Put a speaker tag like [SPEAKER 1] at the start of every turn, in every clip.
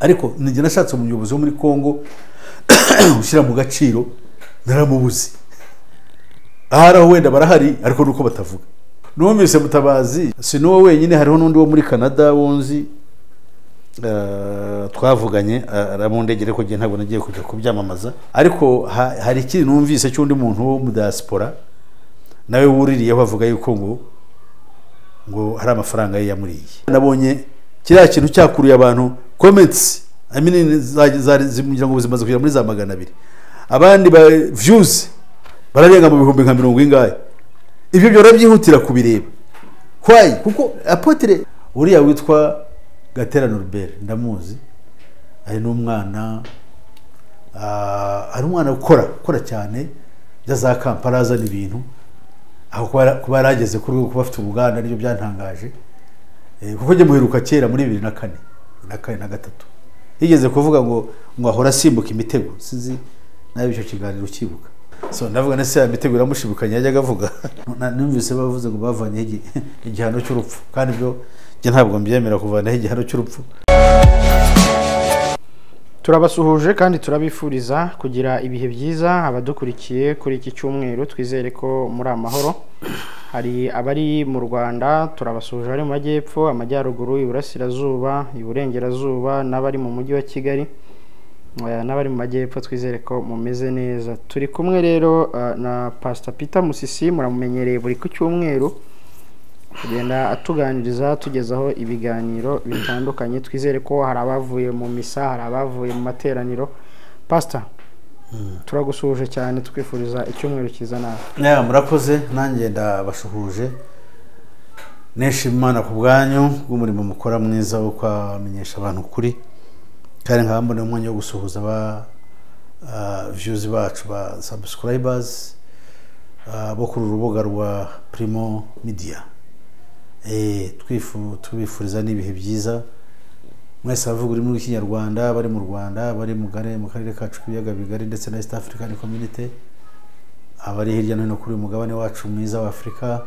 [SPEAKER 1] Ariko njye nashatse umuyobozi wo muri Congo ushyira mu gaciro, naramubuze. Ahari aho wenda barahari, ariko nuko batavuga. Numvise Mutabazi si n'uwo wenyine, hariho n'undi wo muri Canada wunzi twavuganye, aramundegere ko njye ntabwo nagiye kujya kubyamamaza. Ariko hari ikindi numvise cy'undi muntu wo mu diaspora nawe wuririyeho avuga yuko ngo hari amafaranga ye yamuriye. Nabonye kiriya kintu cyakuruye abantu comments, I mean, zimugira ngo zimaze kugera muri za 200, abandi ba views bararenga mu bihumbi nka mirongo ingahe. Ibyo byora byihutira kubireba. Why? Kuko apôtre uriya witwa Gatera Norbert ndamuzi, ari n'umwana, ari umwana ukora cyane, bya za Kampala azana ibintu, aho kuba yarageze kuri rwego kuba afite ubuganda nibyo byantangaje. Kuko njye muheruka kera muri 2004 na kane na gatatu, yigeze kuvuga ngo ahora asimbuka imitego, sinzi nawe icyo kiganiro ukibuka. So ndavuga nese ya mitego iramushibukanye yajyaga avuga. Numvise bavuze ngo bavanye igihano cy'urupfu, kandi byo njye ntabwo mbyemera kuvanaho igihano cy'urupfu.
[SPEAKER 2] Turabasuhuje kandi turabifuriza kugira ibihe byiza abadukurikiye kuri iki cyumweru, twizere ko muri amahoro. Hari abari mu Rwanda turabasuhuje, ari mu majyepfo, amajyaruguru, iburasirazuba, iburengerazuba, n'abari mu mujyi wa Kigali, n'abari mu majyepfo, twizere ko mumeze neza. Turi kumwe rero na Pastor Peter Musisi, muramumenyereye buri ku cyumweru kugenda atuganiriza, tugezaho ibiganiro bitandukanye. Twizere ko hari abavuye mu misa, hari abavuye mu materaniro. Pastor, turagusuhuje cyane, twifuriza icyumweru cyiza nawe.
[SPEAKER 1] Murakoze, nanjye ndabashuhuje, nishima Imana ku bwanyu bw'umurimo mukora mwiza wo kwamenyesha abantu ukuri, kandi nkaba mbona umwanya wo gusuhuza aba views bacu ba subscribers bo kuri urubuga rwa Primo Media. Tubifuriza n'ibihe byiza mwese abavuga ururimi rw'Ikinyarwanda bari mu Rwanda, bari mu karere kacu k'ibiyaga bigari ndetse na East African Community, abari hirya no hino kuri uyu mugabane wacu mwiza wa Afurika,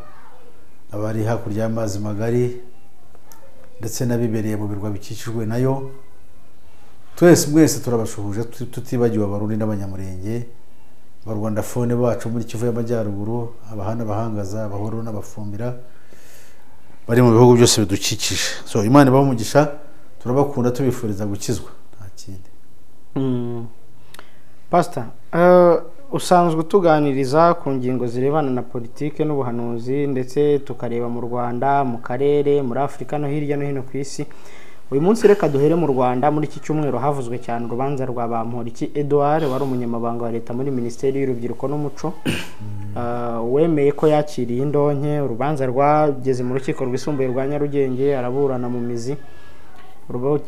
[SPEAKER 1] abari hakurya y'amazi magari ndetse n'abibereye mu birwa bikikijwe nayo. Twese mwese turabashuhuje, tutibagiwe Abarundi n'Abanyamurenge, Abarwandafone bacu muri Kivu y'Amajyaruguru, abahana, abahangaza, abahoro n'abafumbira bari mu bihugu byose bidukikije. So Imana ibahe umugisha, turabakunda, tubifuriza gukizwa, nta kindi.
[SPEAKER 2] Pastor, usanzwe utuganiriza ku ngingo zirebana na politike n'ubuhanuzi, ndetse tukareba mu Rwanda, mu karere, muri Afurika no hirya no hino ku isi. Uyu munsi reka duhere mu Rwanda. Muri iki cyumweru havuzwe cyane urubanza rwa Bamporiki Edouard, wari umunyamabanga wa leta muri Minisiteri y'Urubyiruko n'Umuco, wemeye ko yakiriye indonke. Urubanza rwageze mu rukiko rwisumbuye rwa Nyarugenge, araburana mu mizi.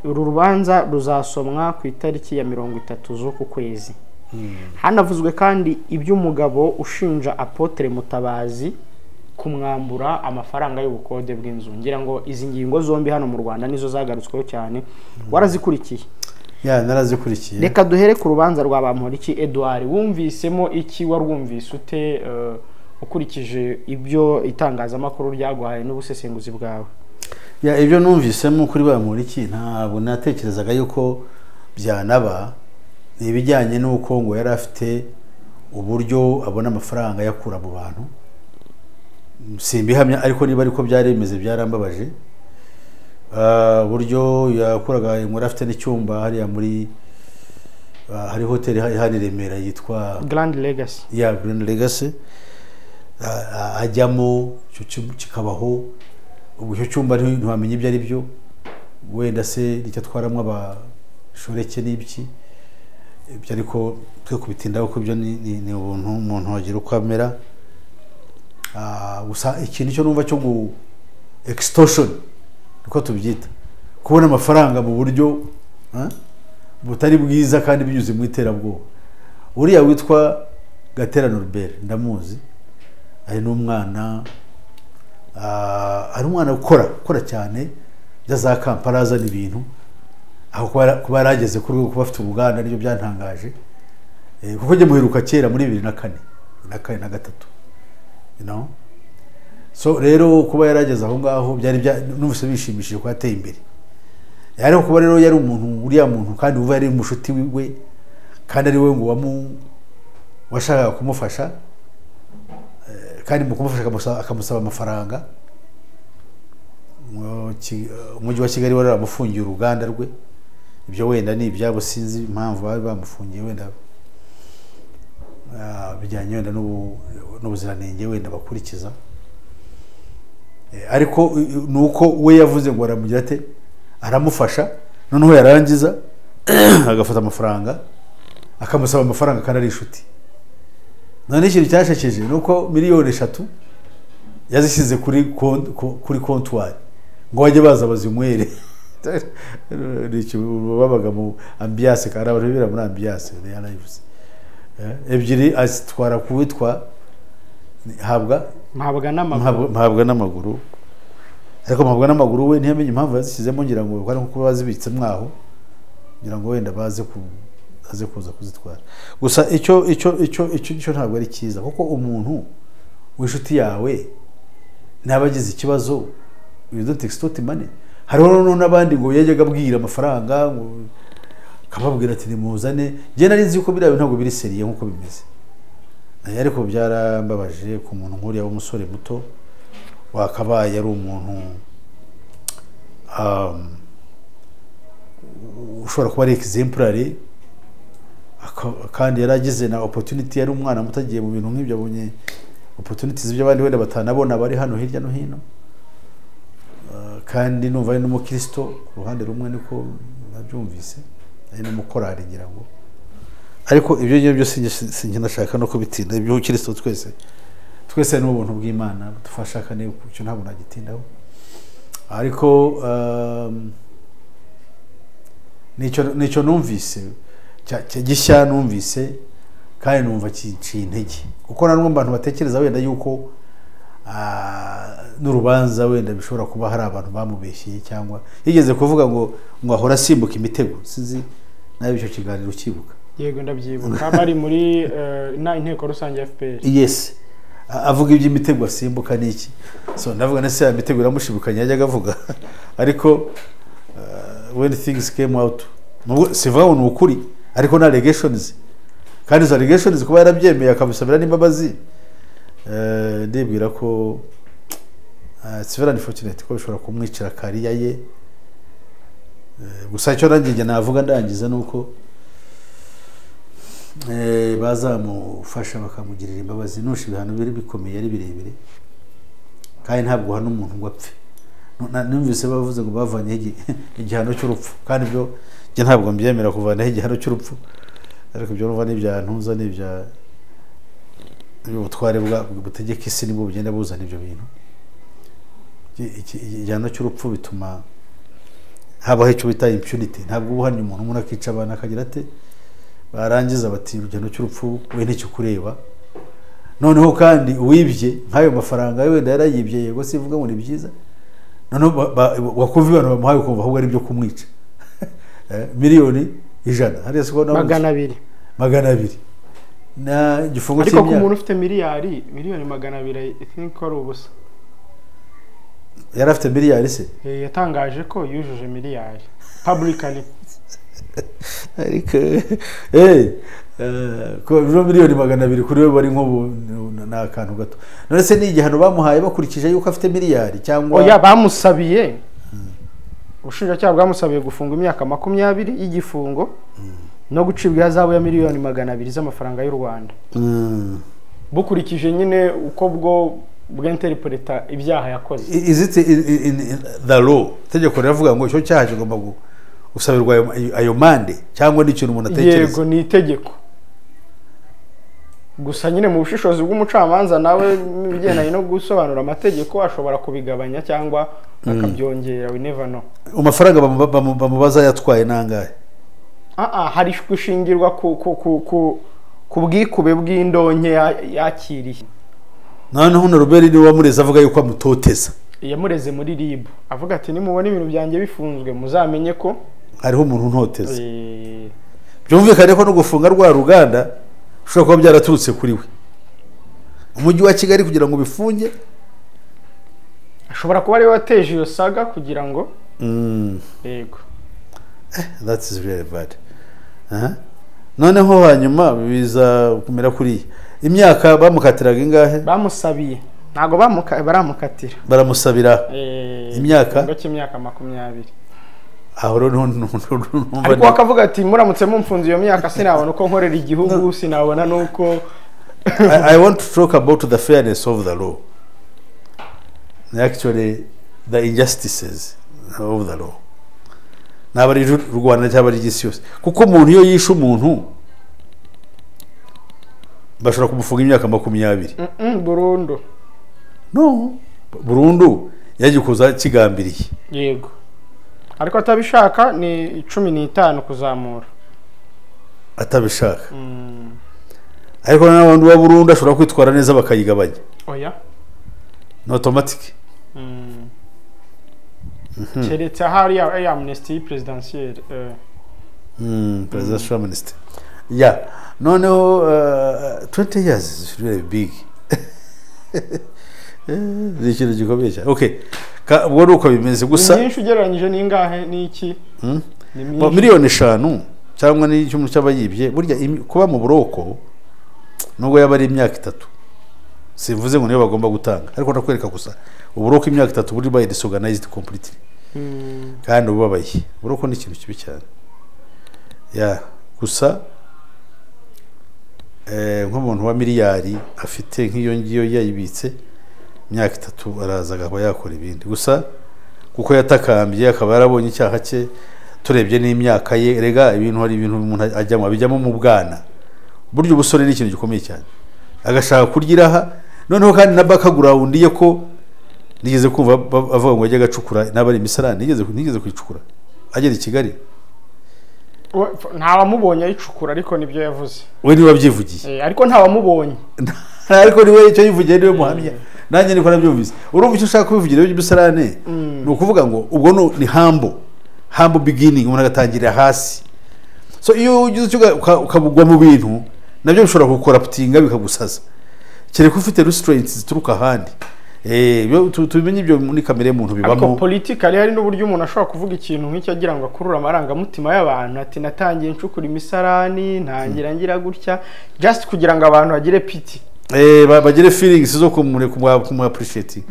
[SPEAKER 2] Uru rubanza ruzasomwa ku itariki ya 30 z'uku kwezi. Hanavuzwe kandi iby'umugabo ushinja apôtre Mutabazi kumwambura amafaranga y'ubukode bw'inzu. Ngira ngo izi ngingo zombi hano mu Rwanda nizo zagarutsweho cyane, warazikurikiye?
[SPEAKER 1] Ya, narazikurikiye.
[SPEAKER 2] Reka duhere ku rubanza rwa Bamporiki Edouard. Wumvisemo iki? Warwumvise ute ukurikije ibyo itangazamakuru ryaguhaye n'ubusesenguzi bwawe?
[SPEAKER 1] Ya, ibyo numvisemo kuri Bamporiki ntabwo natekerezaga yuko byanaba. Ni ibijyanye n'uko ngo yari afite uburyo abona amafaranga yakura mu bantu, simbihamya ariko niba ariko byaremeze byarambabaje. Uburyo yakuraga, ngo afite n'icyumba hariya muri hari hoteli hano i Remera yitwa
[SPEAKER 2] Grand Legacy.
[SPEAKER 1] Ya, Grand Legacy, ajyamo kikabaho. Ubwo icyo cyumba ntiwamenya ibyo ari byo, wenda se nicyo atwaramo abashoreke n'ibiki ibyo, ariko twe kubitindaho kuko ibyo ni ubuntu umuntu wagira uko amera. Gusa ikintu cyo numva cyo gu extortion, niko tubyita, kubona amafaranga mu buryo butari bwiza kandi binyuze mu iterabwoba. Uriya witwa Gatera Norbert ndamuzi, ari n'umwana, ari umwana ukora cyane, bya za Kampala azana ibintu, aho kuba yarageze kuri rwego kuba afite ubuganda nibyo byantangaje. Kuko njye muheruka kera muri 2004 na kane na gatatu. So rero kuba yarageze aho ngaho byari numvise bishimishije ko yateye imbere. Ariko kuba rero yari umuntu, uriya muntu kandi uva yari umushuti wiwe, kandi ari we ngo washakaga kumufasha, kandi mu kumufasha akamusaba amafaranga. Umujyi wa Kigali wari waramufungiye uruganda rwe, ibyo wenda ni ibyabo, sinzi impamvu bari bamufungiye, wenda bijyanye wenda n'ubuziranenge wenda bakurikiza. Ariko nuko we yavuze ngo aramugira ate, aramufasha, noneho yarangiza agafata amafaranga akamusaba amafaranga kandi ari inshuti. None ikintu cyashekeje nuko 3 miliyoni yazishyize kuri comptoir ngo bajye baza bazinywere. Babaga mu ambiance, kandi abantu bibera muri ambiance yarayivuze. 2 azitwara kuwitwa habwa
[SPEAKER 2] Mpabwa n'amaguru.
[SPEAKER 1] Mpabwa n'amaguru. Ariko mpabwa n'amaguru we ntiyamenye impamvu yazishyizemo, ngira ngo bari nko kuba bazibitse mwaho, ngira ngo wenda baze ku aze kuza kuzitwara. Gusa icyo ntabwo ari cyiza, kuko umuntu w'inshuti yawe naba agize ikibazo, you don't extort money. Hariho noneho n'abandi ngo yajyaga abwira amafaranga, ngo akababwira ati nimuzane. Njye nari nzi ko biriya bintu ntabwo biri sérieux nk'uko bimeze, ariko byarambabaje ku muntu nk'uriya w'umusore muto wakabaye ari umuntu ushobora kuba ari exemplary, kandi yari agize na opportunity, yari umwana muto agiye mu bintu nk'ibyo, abonye opportunities by'abandi wenda batanabona bari hano hirya no hino. Kandi numva ari n'umukristo ku ruhande rumwe, niko nabyumvise, ari n'umukorari ngira ngo. Ariko ibyo ngibyo byose sinjye ndashaka no kubitinda. Iby'ubukristo twese twese ni ubuntu bw'Imana budufasha, kandi icyo ntabwo nagitindaho. Ariko nicyo numvise gishya numvise, kandi numva kinciye intege, kuko na n'umwe mu bantu batekereza wenda yuko n'urubanza wenda bishobora kuba hari abantu bamubeshyeye, cyangwa yigeze kuvuga ngo ahora asimbuka imitego. Sinzi nawe icyo kiganiro ukibuka.
[SPEAKER 2] Yego, ndabyibuka, bari muri na inteko rusange ya FPR.
[SPEAKER 1] Yes, avuga iby'imitego asimbuka n'iki. So ndavuga na se ya mitego iramushibukanye yajyaga avuga. Ariko when things came out, nubwo sivuga ngo ni ukuri, ariko na allegations, kandi izo allegations kuba yarabyemeye akabisabira n'imbabazi, ndibwira ko it's very unfortunate ko bishobora kumwicira career ye. Gusa icyo nanjye njye navuga ndangiza nuko bazamufasha bakamugirira imbabazi. Nusha ibihano biri bikomeye, ari birebire, kandi ntabwo uhana umuntu ngo apfe. Numvise bavuze ngo bavanyeho igihano cy'urupfu, kandi ibyo njye ntabwo mbyemera, kuvanaho igihano cy'urupfu. Ariko ibyo numva n'ibya ntuza n'ibya ubutware butegeka isi nibwo bugenda buzana ibyo bintu. Igihano cy'urupfu bituma habaho icyo bita impunity. Ntabwo uba uhannye umuntu, umuntu akica abantu akagira ate, barangiza bati igihano cy'urupfu we ntikikureba. Noneho kandi uwibye nk'ayo mafaranga wenda yarayibye, yego sivuga ngo ni byiza, noneho wakumva ibihano bamuhaye ukumva ahubwo ari ibyo kumwica. 100 miliyoni hariya siko nawe
[SPEAKER 2] 200.
[SPEAKER 1] 200 na igifungo
[SPEAKER 2] Ariko ku
[SPEAKER 1] cy'imyaka
[SPEAKER 2] muntu ufite miliyari, 200 miliyoni, I think ko ari ubusa.
[SPEAKER 1] Yari afite miliyari se?
[SPEAKER 2] Yatangaje ko yujuje miliyari publicly.
[SPEAKER 1] Ariko ko ibiro 200 miliyoni kuri we bari nk'ubu ni akantu gato. None se ni igihano bamuhaye bakurikije yuko afite miliyari cyangwa?
[SPEAKER 2] Oya, bamusabiye, ubushinjacyaha bwamusabiye gufunga imyaka 20 y'igifungo no gucibwa ihazabu ya 200 miliyoni z'amafaranga y'u Rwanda, bukurikije nyine uko bwo bw'interpreta ibyaha yakoze.
[SPEAKER 1] Is it in the law, itegeko riravuga ngo icyo cyaha kigomba gusabirwa ayo mande, cyangwa ni ikintu umuntu atekereza?
[SPEAKER 2] Yego, ni itegeko. Gusa nyine mu bushishozi bw'umucamanza nawe mu bigendanye no gusobanura amategeko ashobora kubigabanya cyangwa akabyongera, we never know.
[SPEAKER 1] Amafaranga bamubaza yatwaye nangahe?
[SPEAKER 2] Ah, hari gushingirwa ku bwikube bw'indonke yakiriye.
[SPEAKER 1] Noneho na Robert niwe wamureze avuga yuko amutoteza.
[SPEAKER 2] Yamureze muri RIB avuga ati nimubona ibintu byanjye bifunzwe muzamenye ko
[SPEAKER 1] hariho umuntu untoteza. Byumvikane ko no gufunga rwa ruganda bishobora kuba byaraturutse kuri we, umujyi wa Kigali kugira ngo bifunge.
[SPEAKER 2] Ashobora kuba ariwe wateje iyo saga kugira ngo yego.
[SPEAKER 1] That is really bad. Aha. Noneho hanyuma biza kumera kuriya, imyaka bamukatiraga ingahe?
[SPEAKER 2] Bamusabiye, ntabwo baramukatira.
[SPEAKER 1] Baramusabira. Imyaka?
[SPEAKER 2] Igifungo cy'imyaka 20.
[SPEAKER 1] Aho rero numva
[SPEAKER 2] Ariko akavuga ati: "Muramutse mumfunze iyo myaka, sinabona uko nkorera igihugu, sinabona n'uko."
[SPEAKER 1] I want to talk about the fairness of the law. Actually, the injustices of the law. Ntabwo ari u Rwanda cyangwa ari isi yose. Kuko umuntu iyo yishe umuntu, bashobora kumufunga imyaka 20.
[SPEAKER 2] Burundu.
[SPEAKER 1] No, burundu yagikoza kigambiriye.
[SPEAKER 2] Yego, ariko atabishaka ni 15 kuzamura.
[SPEAKER 1] Atabishaka. Ariko n'abandi wa burundu ashobora kwitwara neza bakayigabanya.
[SPEAKER 2] Oya.
[SPEAKER 1] Ni automatic.
[SPEAKER 2] Keretse ahari ya amnistie présidentielle.
[SPEAKER 1] Presidential amnesty. Yeah. Noneho 20 years is really big. Ni ikintu gikomeye cyane. Okay. Ubwo ni uko bimeze
[SPEAKER 2] Ni
[SPEAKER 1] gusa.
[SPEAKER 2] myinshi ugereranyije n'ingahe n'iki? Ni
[SPEAKER 1] Bo,
[SPEAKER 2] myinshi.
[SPEAKER 1] miliyoni 5 cyangwa n'icyumweru cy'abayibye, burya kuba mu buroko nubwo yaba ari imyaka 3, simvuze ngo niyo bagomba gutanga, ariko ndakwereka gusa uburoko imyaka 3 buri by disorganized completely. Kandi ubabaye, uburoko ni ikintu kibi cyane. Ya gusa nk'umuntu wa miliyari afite nk'iyo ngiyo yayibitse imyaka 3, araza akaba yakora ibindi. Gusa kuko yatakambye akaba yarabonye icyaha cye, turebye n'imyaka ye, rega ibintu, hari ibintu umuntu ajyamo, abijyamo mu bwana. Burya ubusore ni ikintu gikomeye cyane, agashaka kurya iraha. Noneho kandi na background ye, ko nigeze kumva avuga ngo ajye agacukura n'aba ari imisarani, nigeze kuyicukura agera i Kigali.
[SPEAKER 2] Ntawamubonye ayicukura, ariko nibyo yavuze.
[SPEAKER 1] We niwe wabyivugiye.
[SPEAKER 2] Ariko ntawamubonye.
[SPEAKER 1] Ariko niwe icyo yivugiye, niwe muhamya, nanjye niko nabyumvise. Urumva icyo ushaka kubivugira by'imisarane, ni ukuvuga ngo ubwo ni humble beginning, umuntu agatangirira hasi. So iyo ugize icyo ukabugwa mu bintu, nabyo bishobora kucorruptinga bikagusaza, kereka ufite restraints zituruka ahandi. Tubimenye ibyo muri kamere y'umuntu
[SPEAKER 2] Ariko
[SPEAKER 1] bibamo.
[SPEAKER 2] Politically hari n'uburyo umuntu ashobora kuvuga ikintu nk'icyo agira ngo akurure amarangamutima y'abantu, ati: "Natangiye ncukura imisarani, ntangira ngira gutya," just kugira ngo abantu bagire pity.
[SPEAKER 1] Bagire feelings zo kumu appreciate,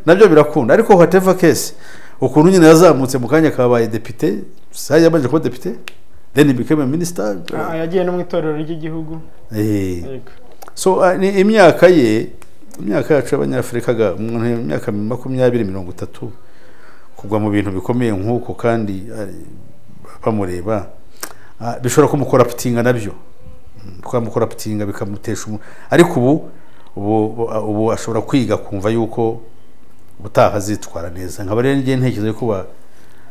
[SPEAKER 1] nabyo birakunda. Ariko whatever case, ukuntu nyine yazamutse mu kanya kabaye depite, sai yabanje kuba depite, then he became a minister.
[SPEAKER 2] Ah, yagiye no mu itorero ry'igihugu. Yego.
[SPEAKER 1] So ni imyaka ye, imyaka yacu y'Abanyafurika ga, umuntu imyaka 20, 30, kugwa mu bintu bikomeye nk'uko kandi bamureba, bishobora kumucorruptinga nabyo. Kukamucorruptinga bikamutesha ariko ubu ashobora kwiga kumva yuko ubutaha azitwara neza. Nkaba rero ngiye ntekereza ko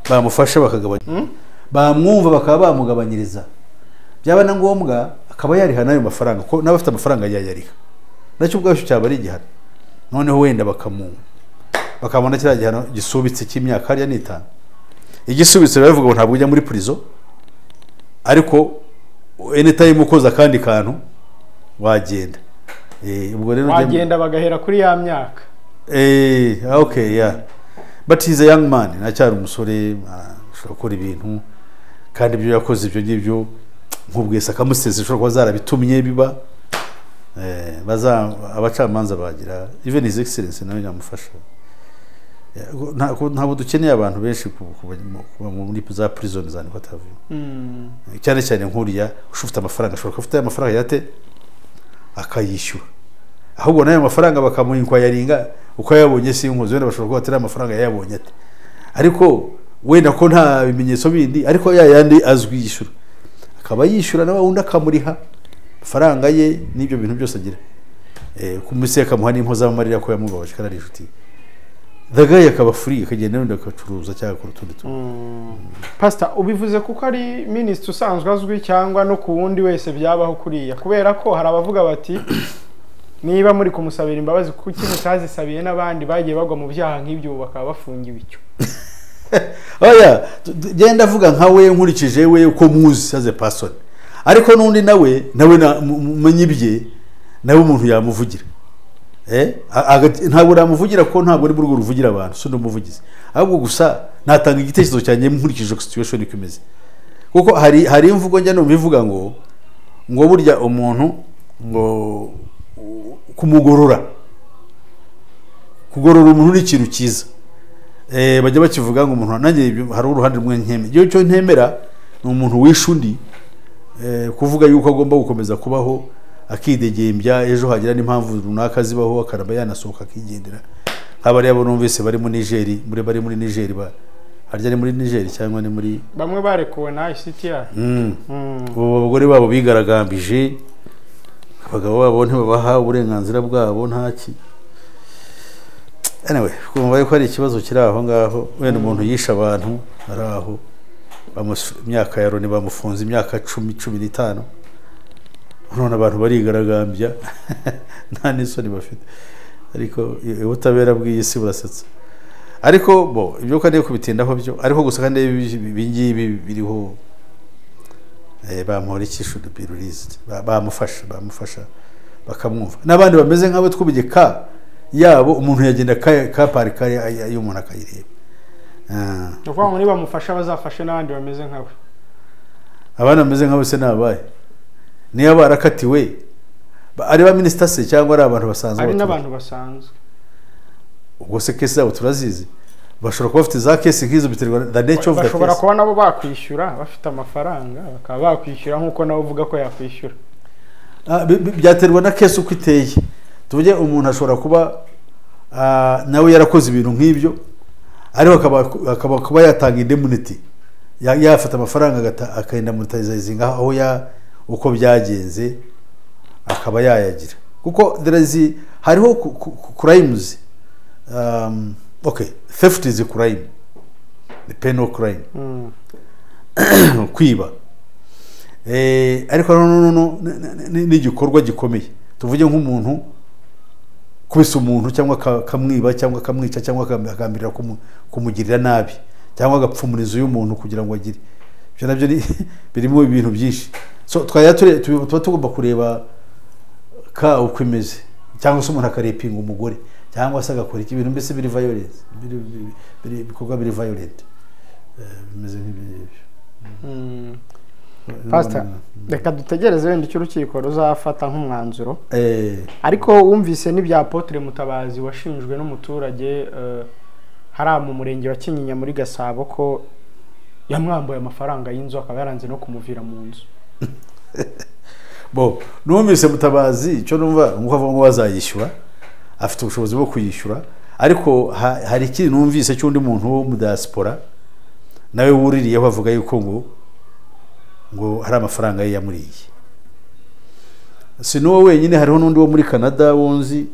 [SPEAKER 1] bamufasha bakagabanya, bamwumva bakaba bamugabanyiriza, byaba na ngombwa akaba yariha n'ayo mafaranga, ko n'abafite amafaranga yayariha, nacyo ubwacyo cyaba ari igihano. Noneho wenda bakabona kiriya gihano gisubitse cy'imyaka hariya ni 5, igisubitse baravuga ngo ntabwo ujya muri prison, ariko anytime ukoze akandi kantu wagenda. Ubwo rero
[SPEAKER 2] Wagenda bagahera kuri ya myaka.
[SPEAKER 1] Okay, yeah, but he's a young man, aracyari umusore, ashobora gukora ibintu, kandi ibyo yakoze ibyo ngibyo nk'ubwese akamusesa ishobora kuba zarabitumye biba. Baza abacamanza bagira, even His Excellence nawe yamufasha. Yeah, ntabwo dukeneye abantu benshi kuba muri za prison za what have you. Cyane cyane nk'uriya ufite amafaranga, ashobora kuba afite amafaranga yate akayishyura, ahubwo n'ayo mafaranga bakamuinquiringa uko yayabonye. Si inkozi, wenda bashobora kuba atari amafaranga yayabonye ate, ariko wenda ko nta bimenyetso bindi, ariko ya yandi azwi yishyura, akaba yishyura, nawe undi akamuriha amafaranga ye n'ibyo bintu byose agira. Ku munsi akamuha n'impozamarira ko yamubabaje kandi ari inshuti ye. The guy akaba free, akagenda wenda agacuruza cyangwa akora utundi tuntu.
[SPEAKER 2] Pastor, ubivuze kuko ari minisitiri usanzwe azwi, cyangwa no ku wundi wese byabaho kuriya? Kubera ko hari abavuga bati: "Niba muri kumusabira imbabazi, kuki mutazisabiye n'abandi bagiye bagwa mu byaha nk'ibyo, ubu bakaba bafungiwe icyo?"
[SPEAKER 1] Oya, genda avuga nka we, nkurikije we uko muzi as a person, ariko n'undi nawe mumenye ibye, nawe umuntu yamuvugira. Ntabwo namuvugira ko ntabwo ari mu rwego ruvugira abantu, si n'umuvugizi, ahubwo gusa natanga igitekerezo cyanjye nkurikije uko situation uko imeze. Kuko hari imvugo njya numva ivuga ngo burya umuntu ngo kumugorora, kugorora umuntu ni ikintu cyiza. Bajya bakivuga ngo umuntu, nanjye hari uruhande rumwe ntemera. Igihe cyo ntemera ni umuntu wishe undi, kuvuga yuko agomba gukomeza kubaho akidegembya, ejo hagira n'impamvu runaka zibaho akaraba yanasohoka akigendera. Nk'abariya bo numvise bari muri Niger, bari muri Niger, harya ni muri Niger cyangwa ni muri
[SPEAKER 2] bamwe barekuwe na ICTR.
[SPEAKER 1] Ubu abagore babo bigaragambije, abagabo babo ntibabaha uburenganzira bwabo ntaki. Anyway, kumva yuko hari ikibazo kiri aho ngaho, wenda umuntu yishe abantu ari aho, imyaka ya Loni bamufunze imyaka 10, 15, none abantu barigaragambya nta n'isoni bafite. Ariko ubutabera bw'iyi si burasetsa. Ariko bo ibyo kandi kubitindaho byo, ariko gusa kandi ibi ngibi biriho, Bamporiki should be released. Bamufasha bakamwumva. N'abandi bameze nk'abo twubigeka yabo, umuntu yagenda ka parika y'umuntu akayireba.
[SPEAKER 2] Ukuvuga ngo niba bamufasha bazafashe n'abandi bameze nkawe.
[SPEAKER 1] Abandi bameze nkawe se nabaye niba barakatiwe ari ba minister se cyangwa ari abantu basanzwe?
[SPEAKER 2] Ari n'abantu basanzwe.
[SPEAKER 1] Ubwo se case zabo turazizi, bashobora kuba bafite za case nk'izo, biterwa the nature of the case.
[SPEAKER 2] Bashobora kuba nabo bakwishyura bafite amafaranga, bakaba bakwishyura nk'uko nawe uvuga ko yakwishyura.
[SPEAKER 1] Byaterwa na case uko iteye. Tuvuge umuntu ashobora kuba nawe yarakoze ibintu nk'ibyo, ariko akaba kuba yatanga indemnity, yafata amafaranga akayindamonetizinga aho uko byagenze akaba yayagira. Kuko there is hariho crimes, okay, theft is a crime, the penal crime, kwiba, ariko no n'igikorwa gikomeye. Tuvuge nk'umuntu kubisa umuntu cyangwa kamwiba cyangwa kamwica cyangwa akambirira kumugirira nabi cyangwa agapfumuriza uyu muntu kugira ngo agire ibyo, nabyo birimo ibintu byinshi. So twajya tuba tugomba kureba ka uko imeze, cyangwa se umuntu akarepinga umugore cyangwa se agakora iki, ibintu mbese biri violence, biri ibikorwa biri violent, bimeze nk'ibyo.
[SPEAKER 2] Pastor, reka dutegereze wenda icyo urukiko ruzafata nk'umwanzuro. Ariko wumvise n'ibya Apotre Mutabazi washinjwe n'umuturage hari mu murenge wa Kinyinya muri Gasabo ko yamwambuye amafaranga y'inzu akaba yaranze no kumuvira mu nzu.
[SPEAKER 1] Bo numvise Mutabazi, icyo numva nkuko avuga ngo bazayishyura, afite ubushobozi bwo kuyishyura. Ariko hari ikindi numvise cy'undi muntu wo mu diaspora nawe wuririyeho avuga yuko ngo hari amafaranga ye yamuriye. Si n'uwo wenyine, hariho n'undi wo muri Canada wunzi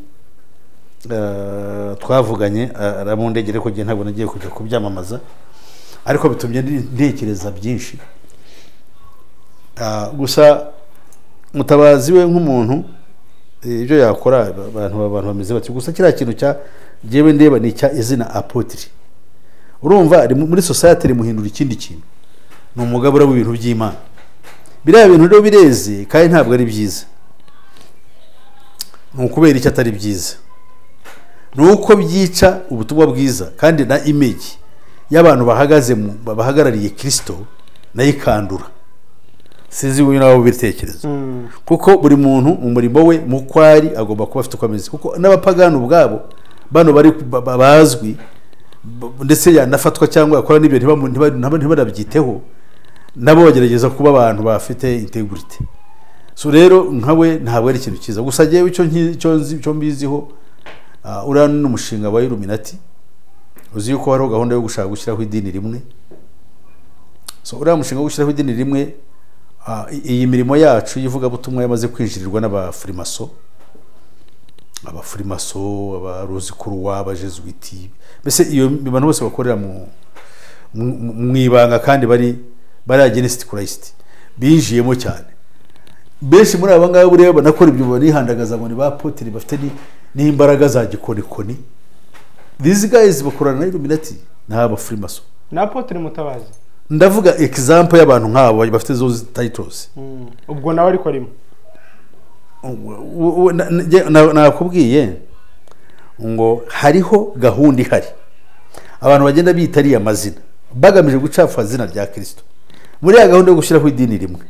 [SPEAKER 1] twavuganye, aramundegere ko ntabwo nagiye kujya kubyamamaza, ariko bitumye ntekereza byinshi. Gusa Mutabazi we nk'umuntu ibyo yakora abantu bameze bati, gusa kiriya kintu cya jewe ndeba ni cya izina Apotre. Urumva muri society rimuhindura ikindi kintu, ni umugabura w'ibintu by'Imana. Biriya bintu rero bireze kandi ntabwo ari byiza. Ni ukubera icyo atari byiza, ni uko byica ubutumwa bwiza kandi na image y'abantu bahagaze bahagarariye Kristo nayo ikandura. Sinzi uyu nawe ubitekereza, kuko buri muntu mu murimo we mu kwari agomba kuba afite uko ameze. Kuko n'abapagani ubwabo bano bari bazwi ndetse yanafatwa cyangwa yakora n'ibyo ntibanabyiteho, nabo bagerageza kuba abantu bafite integrity. So rero nkawe ntabwo ari ikintu cyiza. Gusa jewe icyo mbiziho, uriya ni umushinga wa Illuminati. Uzi yuko hariho gahunda yo gushaka gushyiraho idini rimwe. So uriya mushinga wo gushyiraho idini rimwe, iyi mirimo yacu y'ivugabutumwa yamaze kwinjirirwa n'abafurimaso, abarozikuruwa, abajezuwiti, mbese iyo abantu bose bakorera mu ibanga kandi bari against Christ, binjiyemo cyane. Benshi muri aba ngaba buriya banakora ibyo banihandagaza ngo ni ba apotre bafite n'imbaraga za gikonikoni. These guys bakorana na Illuminati, ni abafurimaso.
[SPEAKER 2] Na Apotre Mutabazi
[SPEAKER 1] ndavuga example y'abantu nk'abo bafite zo titles.
[SPEAKER 2] Ubwo nawe ariko arimo
[SPEAKER 1] nakubwiye ngo hariho gahunda ihari, abantu bagenda bitariye amazina bagamije gucafa izina rya Kristo, Muri ya gahunda yo gushyiraho idini rimwe,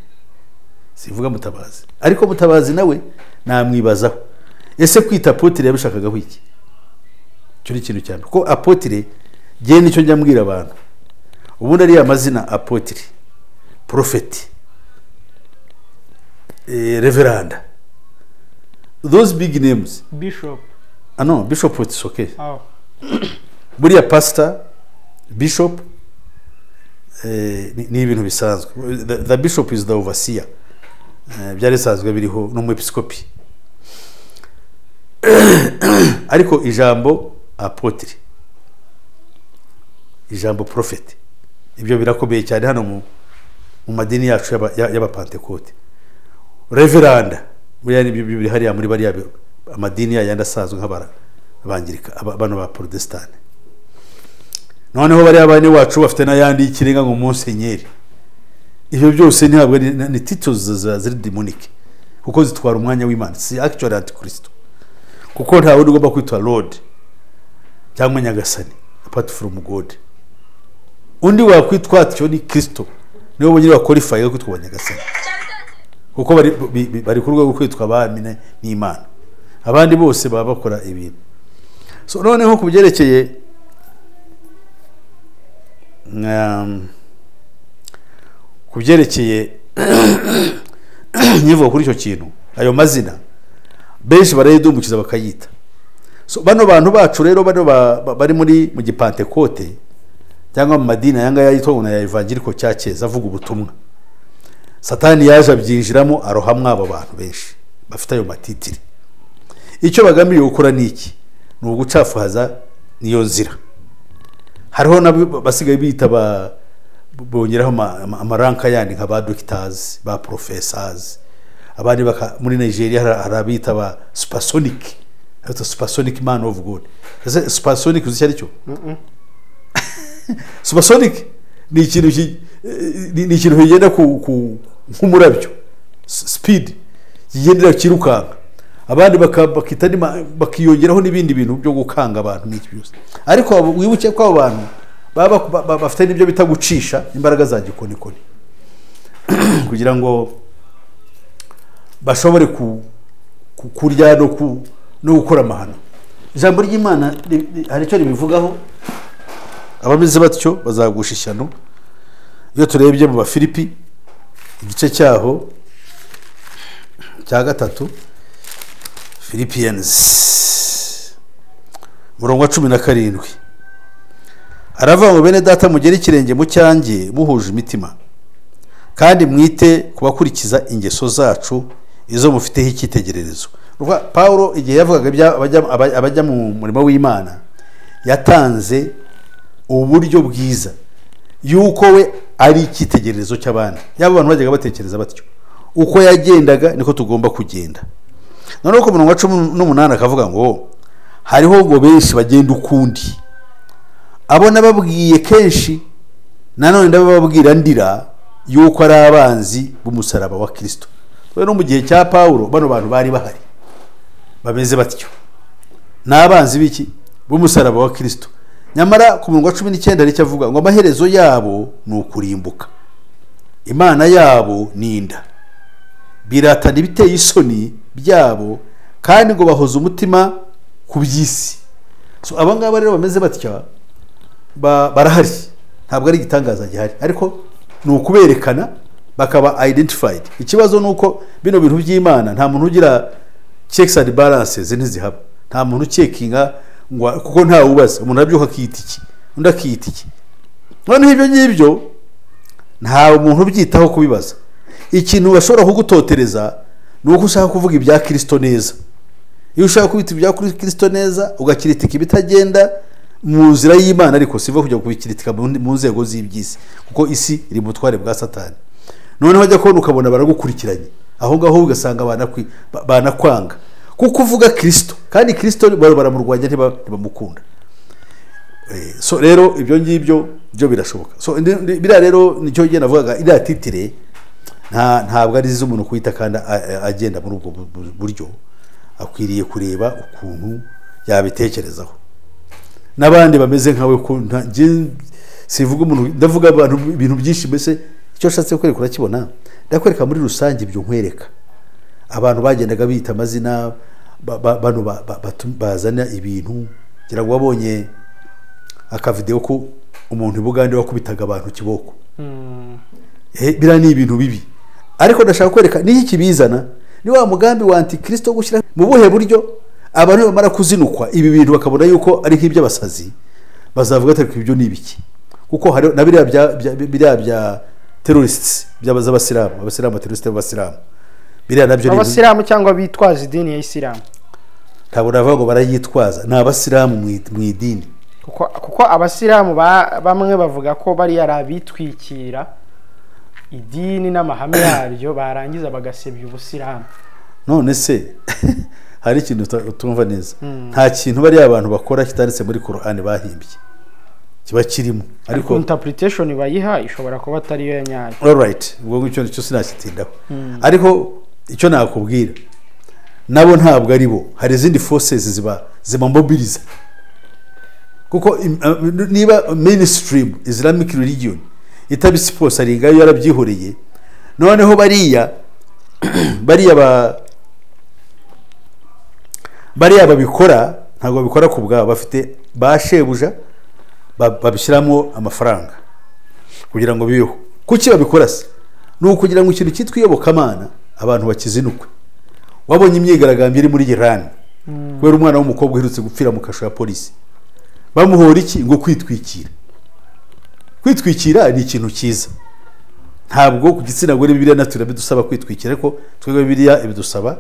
[SPEAKER 1] sivuga Mutabazi, ariko Mutabazi nawe namwibazaho. Ese kwita apôtre yabishakagaho iki? Icyo ni ikintu cyane, kuko apôtre, ngewe nicyo njya mbwira abantu, ubundi ariya mazina apôtre, prophet, reverend, those big names.
[SPEAKER 2] Bishop.
[SPEAKER 1] Ah no, bishop, it's okay.
[SPEAKER 2] Oh.
[SPEAKER 1] Buriya pastor, bishop, ni ibintu bisanzwe. The bishop is the overseer. Byari bisanzwe biriho n'umwepiskopi, ariko ijambo apôtre, ijambo prophet, ibyo birakomeye cyane hano mu madini yacu y'abapantekote. Reverend buriya nibyo biri hariya muri bariya amadini yayandi asanzwe nk'abangirika, bano ba Protestani. Noneho bariya bane wacu bafite n'ayandi y'ikirenga ngo musenyeri. Ibyo byose ntabwo ni titles ziri demonic, kuko zitwara umwanya w'Imana, si actually antikristo, kuko nta wundi ugomba kwitwa Lord cyangwa Nyagasani apart from God. Undi wakwitwa atyo ni Kristo, niwe bonyine baqualify kwitwa Nyagasani, kuko bari ku rwego rwo kwitwa abami n'Imana. Abandi bose baba bakora ibintu. So noneho ku byerekeye nyivuga kuri icyo kintu, ayo mazina benshi barayidumbukiza bakayita. So bano bantu bacu rero, bano bari mu gipantekote cyangwa mu madini aya ngaya yitwa ngo na ya evangelical churches avuga ubutumwa, Satani yaje abyinjiramo, arohamwe abo bantu benshi bafite ayo matitre. Icyo bagamiriye gukora ni iki? Ni ugucafuhaza. Niyo nzira. Hariho nabo basigaye bita bongeraho amarank yandi nka ba doctors, ba professors, abandi muri Nigeria hari abita ba supersonic, abita supersonic man of God. Ese supersonic uzi icyo ari cyo? Supersonic ni ikintu kigenda nk'umurabyo, speed kigendera, kirukanka. Abandi bakita bakiyongeraho n'ibindi bintu byo gukanga abantu n'iki byose. Ariko wibuke ko abo bantu baba bafite n'ibyo bita gucisha imbaraga za gikonikoni kugira ngo bashobore kurya no gukora amahano. Ijambo ry'Imana hari icyo ribivugaho: abameze batyo bazagusha ishyano. Iyo turebye mu Bafilipi, igice cyaho cya 3, Philippians, murongo wa 17, aravuga ngo: "Bene data, mugere ikirenge mu cyanjye muhuje imitima, kandi mwite ku bakurikiza ingeso zacu, izo mufiteho icyitegererezo." Urumva, Pawulo igihe yavugaga abajya mu murimo w'Imana, yatanze uburyo bwiza yuko we ari icyitegererezo cy'abandi. Yaba abantu bajyaga batekereza batyo, uko yagendaga niko tugomba kugenda. Noneho ku murongo wa 18 akavuga ngo hariho ngo benshi bagenda ukundi, abo nababwiye kenshi, nanone ndababwira ndira, yuko ari abanzi b'umusaraba wa Kristo. Rero no mu gihe cya Pawulo bano bantu bari bahari bameze batyo, ni abanzi b'iki? B'umusaraba wa Kristo. Nyamara ku murongo wa 19 hari icyo avuga ngo amaherezo yabo ni ukurimbuka, imana yabo ni inda, biratana ibiteye isoni byabo, kandi ngo bahoze umutima ku by'isi. So aba ngaba rero bameze batya barahari, ntabwo ari igitangaza gihari, ariko ni ukuberekana bakaba identified. Ikibazo ni uko bino bintu by'Imana nta muntu ugira checks and balances, ntizihaba. Nta muntu ucheckinga ngo, kuko nta wubaza. Umuntu arabyuka akiyita iki, undi akiyita iki. Noneho ibyo ngibyo nta muntu ubyitaho kubibaza. Ikintu bashobora kugutotereza ni uko ushaka kuvuga ibya Kirisito neza. Iyo ushaka kubita ibya Kirisito neza, ugacritiqua ibitagenda mu nzira y'Imana, ariko siva kujya kubicritiqua mu nzego z'iby'isi, kuko isi iri mu butware bwa Satani. Noneho wajya kubona ukabona baragukurikiranye aho ngaho, ugasanga banakwanga kuko uvuga Kirisito, kandi Kirisito baramurwanya, ntibamukunda. So rero ibyo ngibyo byo birashoboka. So biriya rero nicyo njye navugaga, iriya titre ntabwo ari iz'umuntu kuyita kandi agenda muri ubwo buryo. Akwiriye kureba ukuntu yabitekerezaho n'abandi bameze nkawe, ko njye sivuga umuntu, ndavuga abantu, ibintu byinshi. Mbese Icyo nshatse kukwereka urakibona, ndakwereka muri rusange ibyo nkwereka. Abantu bagendaga bita amazina bano bazana ibintu, ngira ngo wabonye akavideo ko umuntu i Bugande wakubitaga abantu kiboko. Biriya ni ibintu bibi, ariko ndashaka kwereka n'iki kibizana. Ni wa mugambi wa antikristo gushyira mu buhe buryo abantu bamara kuzinukwa ibi bintu bakabona yuko ari nk'iby'abasazi, bazavuga ati ibyo ni ibiki. Kuko hari na biriya bya terrorists by'abasilamu, abasilamu terroriste b'abasilamu, biriya nabyo ni
[SPEAKER 2] abasilamu cyangwa bitwaza idini ya Isilamu.
[SPEAKER 1] Ntabwo navuga ngo barayitwaza, ni abasilamu mu idini.
[SPEAKER 2] Kuko abasilamu bamwe bavuga ko bari ari abitwikira idini n'amahame yaryo, barangiza bagasebya ubusilamu.
[SPEAKER 1] None se hari ikintu utumva neza? Nta kintu bariya abantu bakora kitanditse muri Qur'an bahimbye, kiba kirimo,
[SPEAKER 2] ariko interpretation bayiha ishobora kuba atari yo nyayo.
[SPEAKER 1] All right, ubwo ngicyo nicyo sinakitindaho. Ariko icyo nakubwira, nabo ntabwo ari bo, hari izindi forces zibamobiliza. Kuko niba mainstream Islamic religion itabisponsoringa yo yarabyihoreye, noneho bariya babikora ntabwo babikora ku bwabo, bafite ba shebuja babishyiramo amafaranga kugira ngo bibeho. Kuki babikora se? Ni ukugira ngo ikintu cyitwa iyobokamana abantu bakizinukwe. Wabonye imyigaragambyo iri muri Iran kubera umwana w'umukobwa uherutse gupfira mu kasho ya polisi, bamuhora iki? Ngo kwitwikira. Kwitwikira ni ikintu cyiza, ntabwo ku gitsina gore Bibiliya natwe bidusaba kwitwikira, ariko twebwe Bibiliya ibidusaba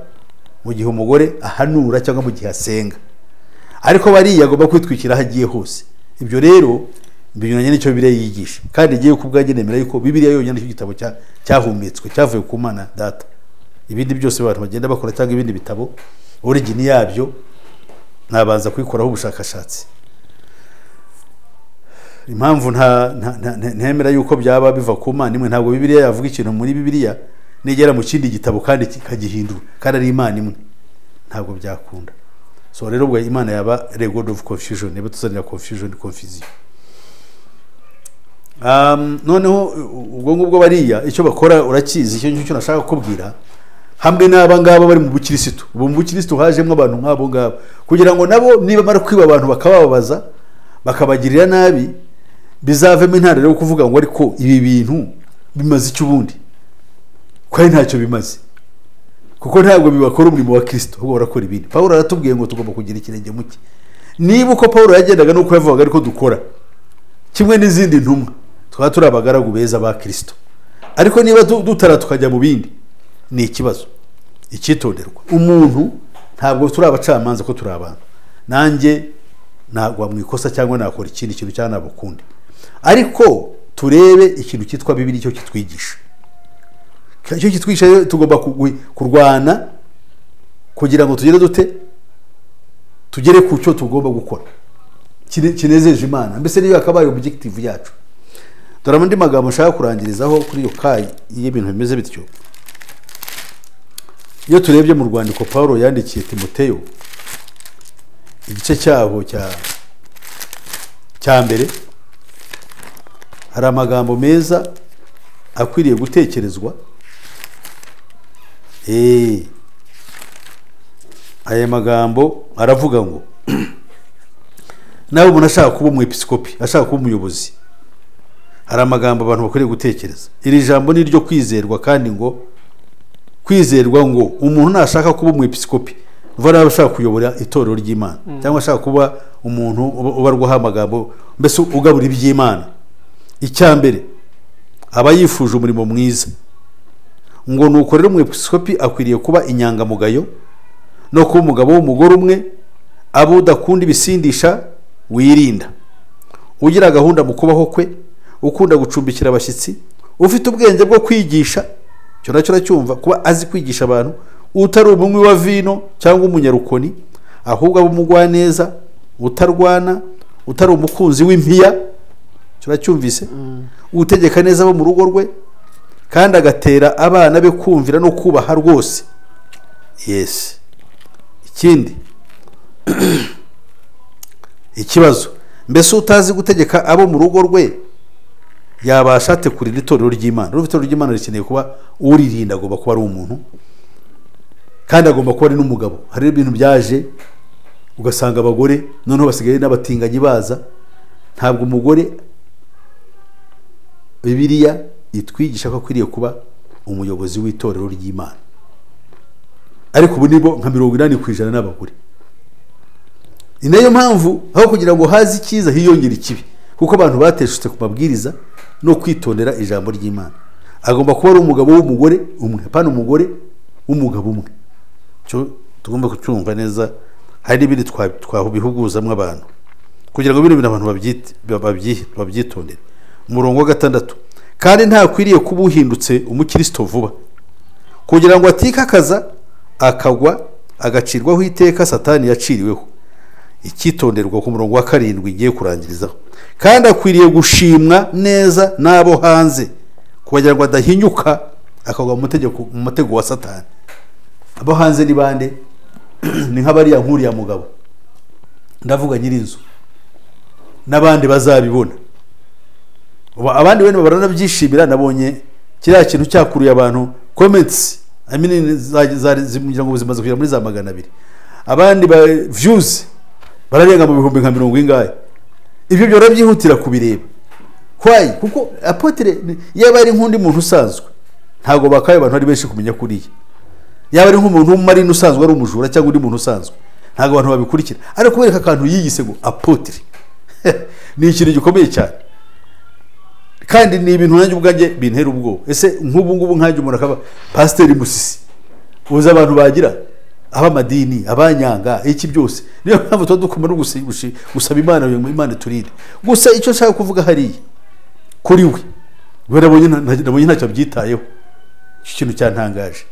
[SPEAKER 1] mu gihe umugore ahanura cyangwa mu gihe asenga, ariko bariya agomba kwitwikira aho agiye hose. Ibyo rero binyuranye n'icyo Bibiliya yigisha, kandi igiye ku bwanjye nemera yuko Bibiliya yonyine nicyo gitabo cyahumetswe cyavuye ku Mana Data. Ibindi byose abantu bagenda bakora cyangwa ibindi bitabo, origin yabyo nabanza kwikoraho ubushakashatsi. Impamvu ntemera yuko byaba biva ku Mana imwe, ntabwo Bibiliya yavuga ikintu muri Bibiliya nigera mu kindi gitabo kandi kikagihindura kandi ari Imana imwe, ntabwo byakunda. So rero ubwo Imana yaba the god of confusion, niba tuzanira confusion. Noneho ubwo ngubwo bariya icyo bakora urakizi, icyo ngicyo nashaka kukubwira, hamwe n'aba ngaba bari mu bukirisitu. Ubu mu bukirisitu hajemo abantu nk'abo ngabo kugira ngo nabo niba mara kwiba abantu bakababaza bakabagirira nabi, bizavemo intandaro yo kuvuga ngo ariko ibi bintu bimaze icyo ubundi, ko ari ntacyo bimaze, kuko ntabwo bibakora umurimo wa Kristo, ahubwo barakora ibindi. Pawulo aratubwiye ngo tugomba kugira ikirenge muke. Niba uko Pawulo yagendaga nuko yavugaga ariko dukora kimwe n'izindi ntumwa, twaba turi abagaragu beza ba Kristo. Ariko niba dutara tukajya mu bindi, ni ikibazo icyitonderwa. Umuntu ntabwo turi abacamanza ko turi abantu, nanjye nagwa mu ikosa cyangwa nakora ikindi kintu cyangwa nabukundi, ariko turebe ikintu cyitwa Bibiliya cyo kitwigisha. Icyo kitwigisha tugomba kurwana kugira ngo tugere dute, tugere ku cyo tugomba gukora kinezeje Imana, mbese niyo yakabaye objective yacu. Dore andi magambo nshaka kurangirizaho kuri iyo kayi y'ibintu bimeze bityo. Iyo turebye mu rwandiko Paulo yandikiye Timoteyo, igice cyaho cya mbere, hari amagambo meza akwiriye gutekerezwa. Aya magambo aravuga ngo nawe umuntu ashaka kuba umwepiskopi, ashaka kuba umuyobozi, hari amagambo abantu bakwiriye gutekereza. Iri jambo ni iryo kwizerwa, kandi ngo kwizerwa ngo umuntu nashaka kuba umwepiskopi, uva ashaka kuyobora itorero ry'Imana, cyangwa ashaka kuba umuntu ubarwaho amagambo, mbese ugabura iby'Imana, icya mbere aba yifuje umurimo mwiza. Ngo nuko rero umwepiskopi akwiriye kuba inyangamugayo no kuba umugabo w'umugore umwe, abo udakunda ibisindisha wirinda, ugira gahunda mu kubaho kwe, ukunda gucumbikira abashyitsi, ufite ubwenge bwo kwigisha, cyo nacyo uracyumva, kuba azi kwigisha abantu, utari umunywi wa vino cyangwa umunyarukoni, ahubwo aba umugwaneza, utarwana, utari umukunzi w'impiya, cyo uracyumvise, utegeka neza abo mu rugo rwe, kandi agatera abana be kumvira no kubaha rwose. Yes. Ikindi ikibazo, mbese utazi gutegeka abo mu rugo rwe Yabasha ate kurinda itorero ry'Imana? Urumva itorero ry'Imana rikeneye kuba uririnda, agomba kuba ari umuntu kandi agomba kuba ari n'umugabo. Hari ibintu byaje ugasanga abagore noneho basigaye n'abatinganyi baza. Ntabwo umugore, Bibiliya itwigisha ko akwiriye kuba umuyobozi w'itorero ry'Imana, ariko ubu nibo nka 80% n'abagore. Ni nayo mpamvu aho kugira ngo haze icyiza hiyongera ikibi, kuko abantu bateshutse ku mabwiriza no kwitondera ijambo ry'Imana. Agomba kuba ari umugabo w'umugore umwe, apana umugore w'umugabo umwe. Cyo tugomba kucyumva neza. Hari n'ibindi twabihuguzamo abantu kugira ngo bino bintu abantu babyitondere. Umurongo wa 6, kandi ntakwiriye kuba uhindutse umukristo vuba, kugira ngo atikakaza akagwa agacirwaho iteka Satani yaciriweho. Icyitonderwa ku murongo wa 7 ngiye kurangirizaho, kandi akwiriye gushimwa neza n'abo hanze, kugira ngo adahinyuka akagwa mu mutego wa Satani. Abo hanze ni bande? Ni nk'abariya nkuriya mugabo, ndavuga nyirinzu n'abandi bazabibona. Abandi bene baranabyishimira. Nabonye kiriya kintu cyakuruye abantu comments, I mean, zimugira ngo zimaze kugera muri za 200, abandi ba views bararenga mu bihumbi nka 40 ingahe. Ibyo byo barabyihutira kubireba. Why? Kuko apotre yaba ari nk'undi muntu usanzwe ntago bakaye abantu ari benshi kumenya kuriya. Yaba ari nk'umuntu w'umumarine usanzwe ari umujura cyangwa undi muntu usanzwe ntago abantu babikurikira, ariko kubereka akantu yiyise ngo apotre ni ikintu gikomeye cyane, kandi ni ibintu nanjye ubwanjye bintera ubwoba. Ese nk'ubu ngubu nkanjye umuntu akaba Pasiteri Musisi, uzi abantu bagira abamadini, abanyanga, iki byose. Niyo mpamvu tuba dukoma no gusaba Imana ngo Imana iturinde. Gusa icyo nshaka kuvuga hariya kuri we nabonye ntacyo abyitayeho. Iki kintu cyantangaje.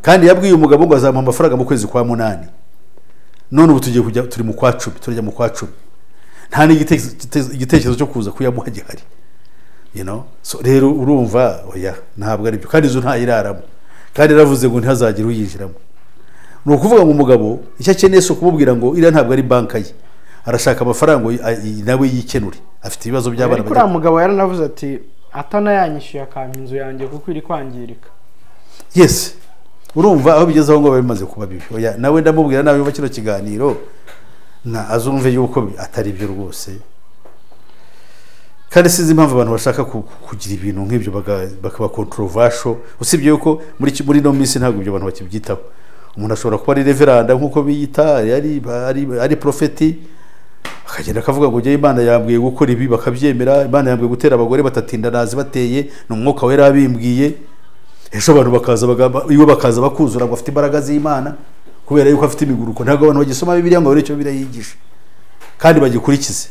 [SPEAKER 1] Kandi yabwiye umugabo ngo azamuha amafaranga mu kwezi kwa 8, none ubu tugiye kujya, turi mu kwa 10, turajya mu kwa 10, nta n'igitekerezo cyo kuza kuyamuha gihari. So rero urumva oya ntabwo ari byo, kandi izo ntayiraramo, kandi yaravuze ngo ntihazagire uyinjiramo. Ni ukuvuga ngo umugabo icyo akeneye si ukumubwira ngo iriya ntabwo ari banka ye, arashaka amafaranga nawe yikenure, afite ibibazo by'abana.
[SPEAKER 2] Ariko uriya mugabo yaranavuze ati atanayanyishyuye akampa inzu yanjye kuko iri kwangirika.
[SPEAKER 1] Yes, urumva aho bigeze aho ngo bimaze kuba bibi. Oya nawe ndamubwira nawe yumva kino kiganiro na azumve yuko atari byo rwose. Kandi sinzi impamvu abantu bashaka kugira ibintu nk'ibyo bakaba controversial, usibye yuko muri no minsi ntabwo ibyo abantu bakibyitaho. Umuntu ashobora kuba ari reveranda nk'uko biyita, ari profeti, akagenda akavuga ngo Imana yambwiye gukora ibi, bakabyemera. Imana yambwiye gutera abagore batatinda nazi bateye, ni umwuka wera abimbwiye. Ejo abantu bakaza iwe bakaza bakuzura ngo afite imbaraga z'Imana kubera yuko afite imiguruko. Ntabwo abantu bagisoma Bibiliya ngo barebe icyo Bibiliya yigisha kandi bagikurikize,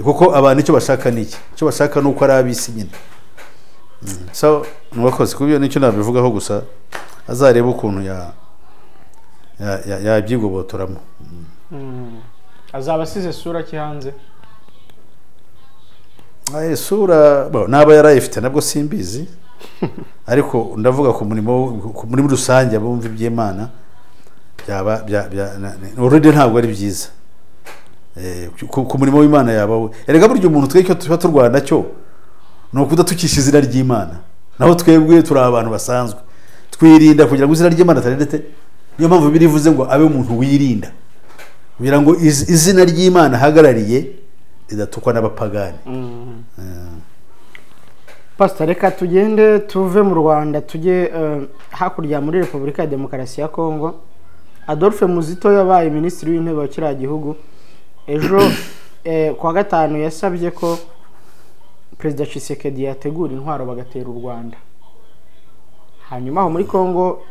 [SPEAKER 1] kuko abantu icyo bashaka ni iki? Icyo bashaka ni uko ari ab'isi nyine. So mwakoze kubyo, nicyo nabivugaho gusa. Azarebe ukuntu yabyigobotoramo.
[SPEAKER 2] Azaba asize sura ki hanze?
[SPEAKER 1] Sura naba yarayifite nabwo simbizi, ariko ndavuga ku murimo muri rusange abumva iby'Imana byaba already ntabwo ari byiza. Ku murimo w'Imana yaba we. Erega buryo umuntu twe icyo tuba turwana cyo ni ukudatukisha izina ry'Imana. Naho twebwe turi abantu basanzwe, twirinda kugira ngo izina ry'Imana atarendete. Niyo mpamvu birivuze ngo abe umuntu wirinda kugira ngo izina ry'Imana ahagarariye ridatukwa n'abapagani.
[SPEAKER 2] Pastor, reka tugende tuve mu Rwanda tujye hakurya muri Repubulika ya Demokarasi ya Kongo. Adolphe Muzito yabaye minisitiri w'intebe wa kiriya gihugu. Ejo kwa gatanu yasabye ko Perezida Tshisekedi yategura intwaro bagatera u Rwanda. Hanyuma aho muri Kongo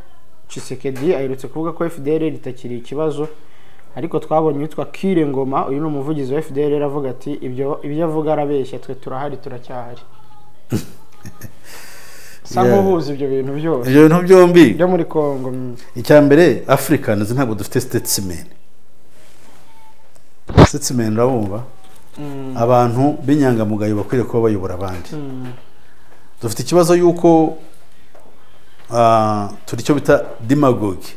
[SPEAKER 2] Tshisekedi aherutse kuvuga ko FDLR itakiri ikibazo, ariko twabonye witwa Kire Ngoma, uyu ni umuvugizi wa FDLR, avuga ati ibyo avuga arabeshya, twe turahari turacyahari. Sa nkuhuza ibyo bintu byose,
[SPEAKER 1] ibyo bintu byombi
[SPEAKER 2] byo muri Kongo.
[SPEAKER 1] Icya mbere, Africans ntabwo dufite statesmen. Statesmen urabumva? Abantu b'inyangamugayo bakwiriye kuba bayobora abandi. Dufite ikibazo yuko turi cyo bita demagogue.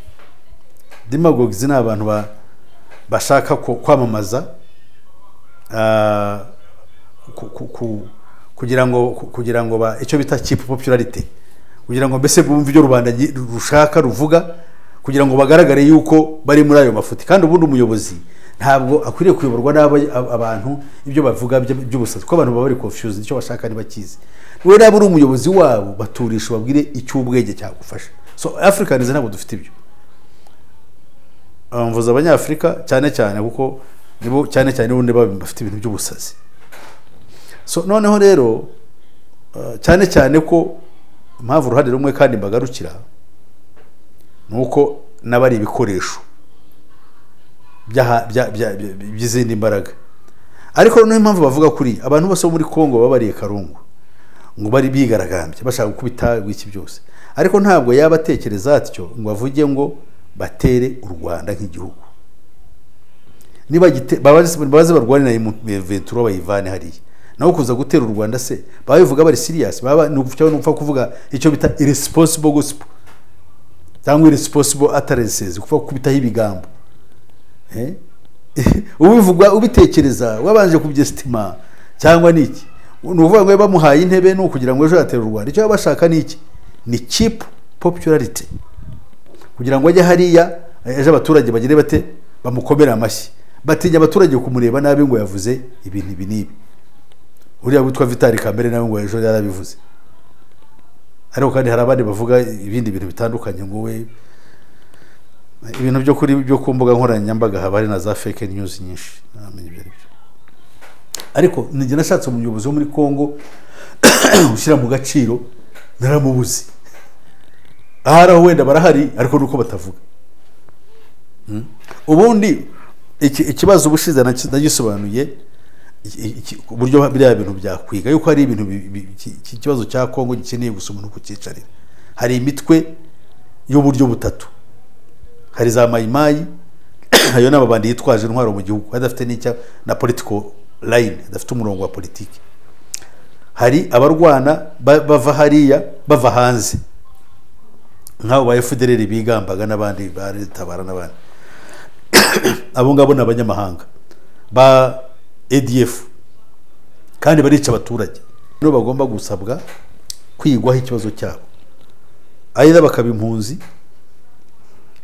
[SPEAKER 1] Demagogues ni abantu bashaka kwamamaza Kugira ngo icyo bita cheap popularity, kugira ngo mbese bumve ibyo rubanda rushaka, ruvuga, kugira ngo bagaragare yuko bari muri ayo mafuti. Kandi ubundi umuyobozi ntabwo akwiriye kuyoborwa n'abo abantu ibyo bavuga by'ubusazi, kuko abantu baba bari confused, icyo bashaka ntibakizi. We naba uri umuyobozi wabo, baturisha, ubabwire icy'ubwenge cyagufasha. So Africans ntabwo dufite ibyo. Mvuze Abanyafurika cyane cyane kuko nibo cyane cyane ubundi baba bafite ibintu by'ubusazi. So noneho rero, cyane cyane ko impamvu uruhande rumwe kandi mbagarukira ni uko n'abari ibikoresho by'izindi mbaraga. Ariko noneho impamvu bavuga kuri abantu bose bo muri Congo baba bariye karungu ngo bari bigaragambye bashaka gukubita iki byose, ariko ntabwo yaba atekereza atyo ngo avuge ngo batere u Rwanda nk'igihugu. Niba baze barwane na M23 bayivane hariya, naho kuza gutera u Rwanda se babivuga bari serious? Baba ni cyangwa nupfa kuvuga icyo bita irresponsible gospel cyangwa irresponsible utterances, kupfa gukubitaho ibigambo. Ubivuga, ubitekereza, wabanje kubyestima cyangwa niki? Ni ukuvuga ngo bamuhaye intebe ni ukugira ngo ejo yatera u Rwanda. Icyo baba bashaka ni iki? Ni cheap popularity, kugira ngo ajye hariya ejo abaturage bagire bate? Bamukomere amashyi. Batinya abaturage kumureba nabi ngo yavuze ibintu ibi n'ibi. Uriya witwa Vital Kamerhe nawe ngo ejo yarabivuze, ariko kandi hari abandi bavuga ibindi bintu bitandukanye, ngo we ibintu byo kuri byo ku mbuga nkoranyambaga haba hari na za fake news nyinshi, ntamenya ibyo ari byo. Ariko njye nashatse umuyobozi wo muri Congo ushyira mu gaciro, naramubuze. Ahari aho wenda barahari, ariko nuko batavuga. Ubundi ikibazo ubushize nagisobanuye uburyo biriya bintu byakwiga, yuko hari ibintu iki kibazo cya Kongo gikeneye gusa umuntu kucyicarira. Hari imitwe y'uburyo butatu: hari za Mayimayi, ayo ni amabandi yitwaje intwaro mu gihugu, adafite n'icya na political line, adafite umurongo wa politiki. Hari abarwana bava hariya, bava hanze, nk'abo ba FDLR bigambaga n'abandi ba Tabara n'abandi. Abo ngabo ni abanyamahanga ba ADF kandi barica abaturage. Nibo bagomba gusabwa kwigwaho ikibazo cyabo, either bakaba impunzi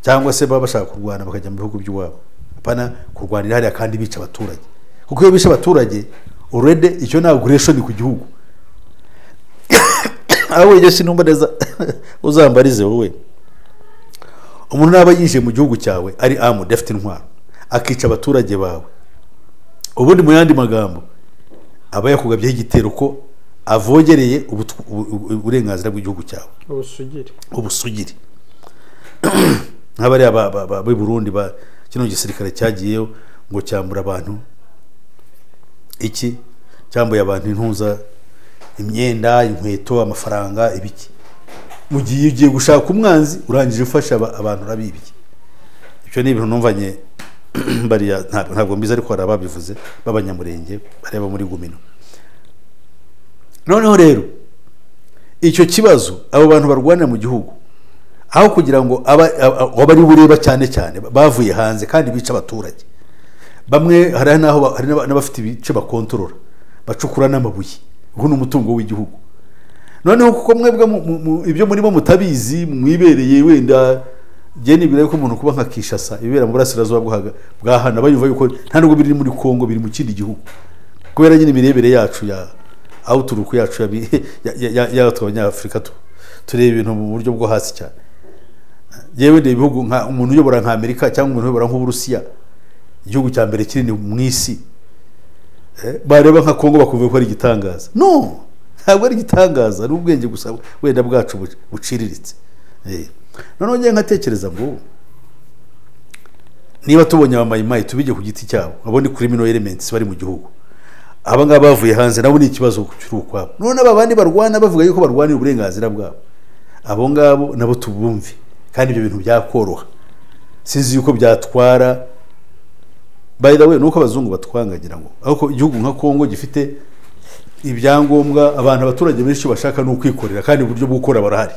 [SPEAKER 1] cyangwa se baba bashaka kurwana bakajya mu bihugu by'iwabo, apana kurwanira hariya kandi bica abaturage, kuko iyo bishe abaturage already icyo ni aggression ku gihugu. Aho iryo sinumva neza, uzambarize wowe. Umuntu naba yinjiye mu gihugu cyawe ari armed, afite intwaro, akica abaturage bawe, ubundi mu yandi magambo aba yakugabyeho igitero ko avogereye uburenganzira bw'igihugu cyawe.
[SPEAKER 2] Ubusugire.
[SPEAKER 1] Ubusugire. Nk'abariya b'i Burundi, ba kino gisirikare cyagiyeyo ngo cyambura abantu iki, cyambuye abantu intuza, imyenda, inkweto, amafaranga, ibiki. Mu gihe ugiye gushaka umwanzi, urangije ufasha abantu urabibye. Ibyo ni ibintu numvanye bariya, ntabwo mbizi, ariko hari ababivuze b'Abanyamurenge bareba muri Gumino. Noneho rero icyo kibazo, abo bantu barwanira mu gihugu, aho kugira ngo aba ari bureba cyane cyane bavuye hanze kandi bica abaturage bamwe, hari n'aho hari n'abafite ibice bakontorora, bacukura n'amabuye, ubu ni umutungo w'igihugu. Noneho kuko mwebwe ibyo murimo mutabizi, mwibereye wenda, njye nibwira yuko umuntu kuba nka Kinshasa, ibibera mu burasirazuba bwa hano bayumva yuko nta nubwo biri muri Kongo, biri mu kindi gihugu, kubera nyine imirebere yacu ya outlook yacu y'abatwe Abanyafurika, tureba ibintu mu buryo bwo hasi cyane. Yewe, ndeba ibihugu nka umuntu uyobora nka Amerika cyangwa umuntu uyobora nk'Uburusiya, igihugu cya mbere kinini mu isi, bareba nka Kongo bakumva ko ari igitangaza. No, ntabwo ari igitangaza, ni ubwenge gusa wenda bwacu buciriritse. Noneho ngiye nkatekereza ngo niba tubonye Abamayimayi, tubige ku giti cyabo, abo ni criminal elements bari mu gihugu. Aba ngaba bavuye hanze nabo ni ikibazo kiri ukwabo. None aba bandi barwana bavuga yuko barwanira uburenganzira bwabo, abo ngabo nabo tubumve. Kandi ibyo bintu byakoroha, sinzi yuko byatwara. By the way, nuko abazungu batwanga, ngira ngo ariko igihugu nka Kongo gifite ibyangombwa, abantu, abaturage benshi bashaka ni ukwikorera, kandi uburyo bwo gukora barahari,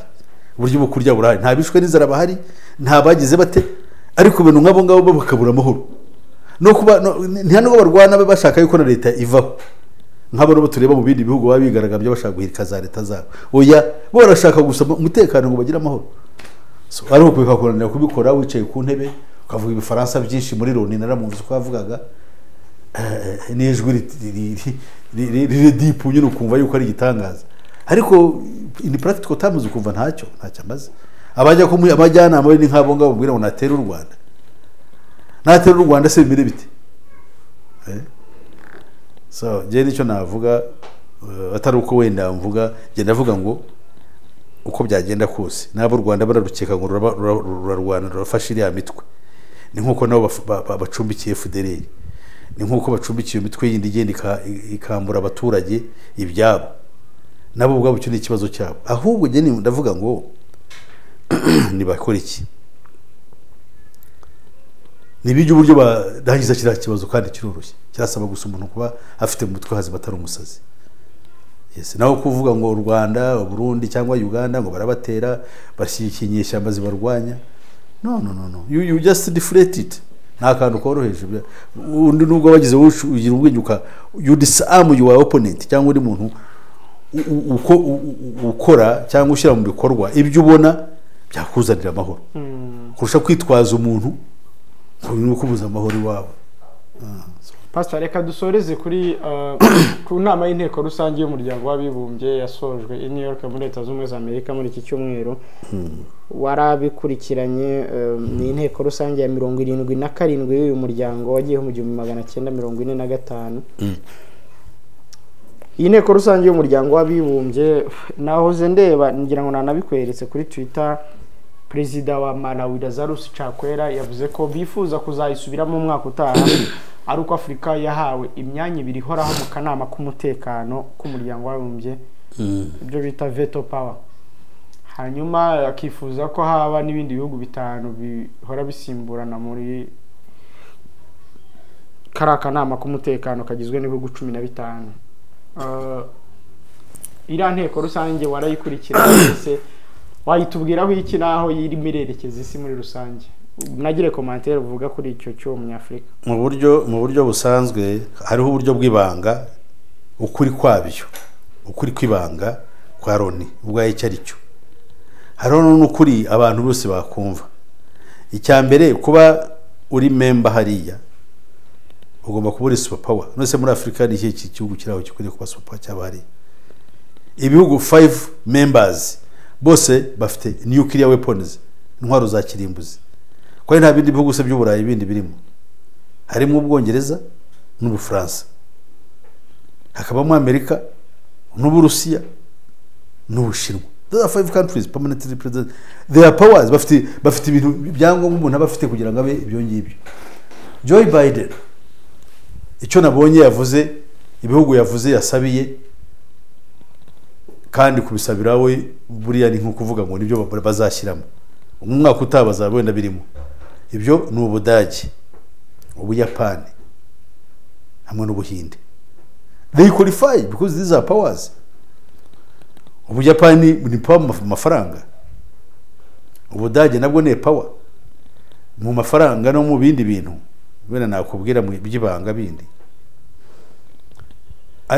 [SPEAKER 1] uburyo bwo kurya burahari, nta bishwe n'inzara bahari, nta bagize bate, ariko ibintu nk'abo ngabo bo bakabura amahoro no kuba nta nubwo barwana bashaka yuko na leta ivaho. Nk'abo tureba mu bindi bihugu baba bigaragambya bashaka guhirika za leta zabo. Oya, bo barashaka gusa umutekano ngo bagire amahoro. So ariko bikakunanira kubikora wicaye ku ntebe, ukavuga ibifaransa byinshi muri Loni. Naramwumvise uko yavugaga n'ijwi riri deep nyine, ukumva yuko ari igitangaza, ariko in practical terms ukumva ntacyo amaze. Abajya ku abajyanama be ni nk'abo ngabo bamubwira ngo natere u Rwanda. Natera u Rwanda se bimere bite? So njye nicyo navuga, atari uko wenda mvuga, njye ndavuga ngo uko byagenda kose, nabo u Rwanda bararukeka ngo rurarwana, rurafasha iriya mitwe, ni nk'uko nabo bacumbikiye FDLR, ni nk'uko bacumbikiye imitwe yindi igenda ikambura abaturage ibyabo. Nabo ubwabo icyo ni ikibazo cyabo. Ahubwo njye ndavuga ngo nibakora iki? Nibijya uburyo barangiza kiriya kibazo, kandi kiroroshye, kirasaba gusa umuntu kuba afite mu mutwe hazima, atari umusazi. Yes, naho kuvuga ngo u Rwanda, Burundi cyangwa Uganda ngo barabatera, bashyigikiye inyeshyamba zibarwanya, no, no, no, no, you just deflate it. Nta kantu koroheje. Undi nubwo wagize ugira ubwenge uka you disarm your opponent cyangwa undi muntu uko ukora cyangwa ushyira mu bikorwa ibyo ubona byakuzanira amahoro kurusha kwitwaza umuntu ngo ni ukubuza amahoro iwawe.
[SPEAKER 2] Pastor, reka dusoreze ku nama y'inteko rusange y'umuryango w'abibumbye yasojwe i New York muri Leta Zunze Ubumwe za Amerika muri iki cyumweru. Warabikurikiranye. Ni inteko rusange ya 77 y'uyu muryango wagiyeho mu 1945. Iyi nteko rusange y'umuryango w'abibumbye, nahoze ndeba, ngira ngo nanabikweretse kuri Twitter, Perezida wa Malawi Lazarus Chakwera yavuze ko bifuza kuzayisubiramo umwaka utaha ari uko Afurika yahawe imyanya ibiri ihoraho mu kanama k'umutekano k'umuryango w'abibumbye, ibyo bita veto power, hanyuma akifuza ko haba n'ibindi bihugu bitanu bihora bisimburana muri kariya kanama k'umutekano kagizwe n'ibihugu 15. Iriya nteko rusange warayikurikira wese, wayitubwiraho iki, n'aho irimo irerekeza isi muri rusange? Nagire commentaire uvuga kuri icyo cy'uwo munyafurika.
[SPEAKER 1] Mu buryo busanzwe, hariho uburyo bw'ibanga, ukuri kwabyo, ukuri kw'ibanga kwa Loni ubwayo icyo ari cyo, hariho n'ukuri abantu bose bakumva. Icya mbere, kuba uri member hariya ugomba kuba uri super power. None se muri Afurika ni ikihe gihugu kiri aho gikwiriye kuba super power cyaba hariya? Ibihugu five members bose bafite nuclear weapons, intwaro za kirimbuzi. Ko nta bindi bihugu se by'Uburayi bindi birimo? Harimo Ubwongereza n'Ubufaransa, hakabamo Amerika n'Uburusiya n'Ubushinwa. Those are five countries permanently represented. They are powers, bafite ibintu, ibyangombwa umuntu aba afite kugira ngo abe ibyo ngibyo. Joe Biden, icyo nabonye yavuze, ibihugu yavuze yasabiye, kandi kubisabira we buriya ni nko kuvuga ngo nibyo bazashyiramo mu mwaka utaha, bazaba wenda birimo. Ibyo ni Ubudage, Ubuyapani hamwe n'Ubuhinde. They qualify because these are powers. Ubuyapani ni power mu mafaranga, Ubudage nabwo ni power mu mafaranga no mu bindi bintu wenda nakubwira mu by'ibanga bindi.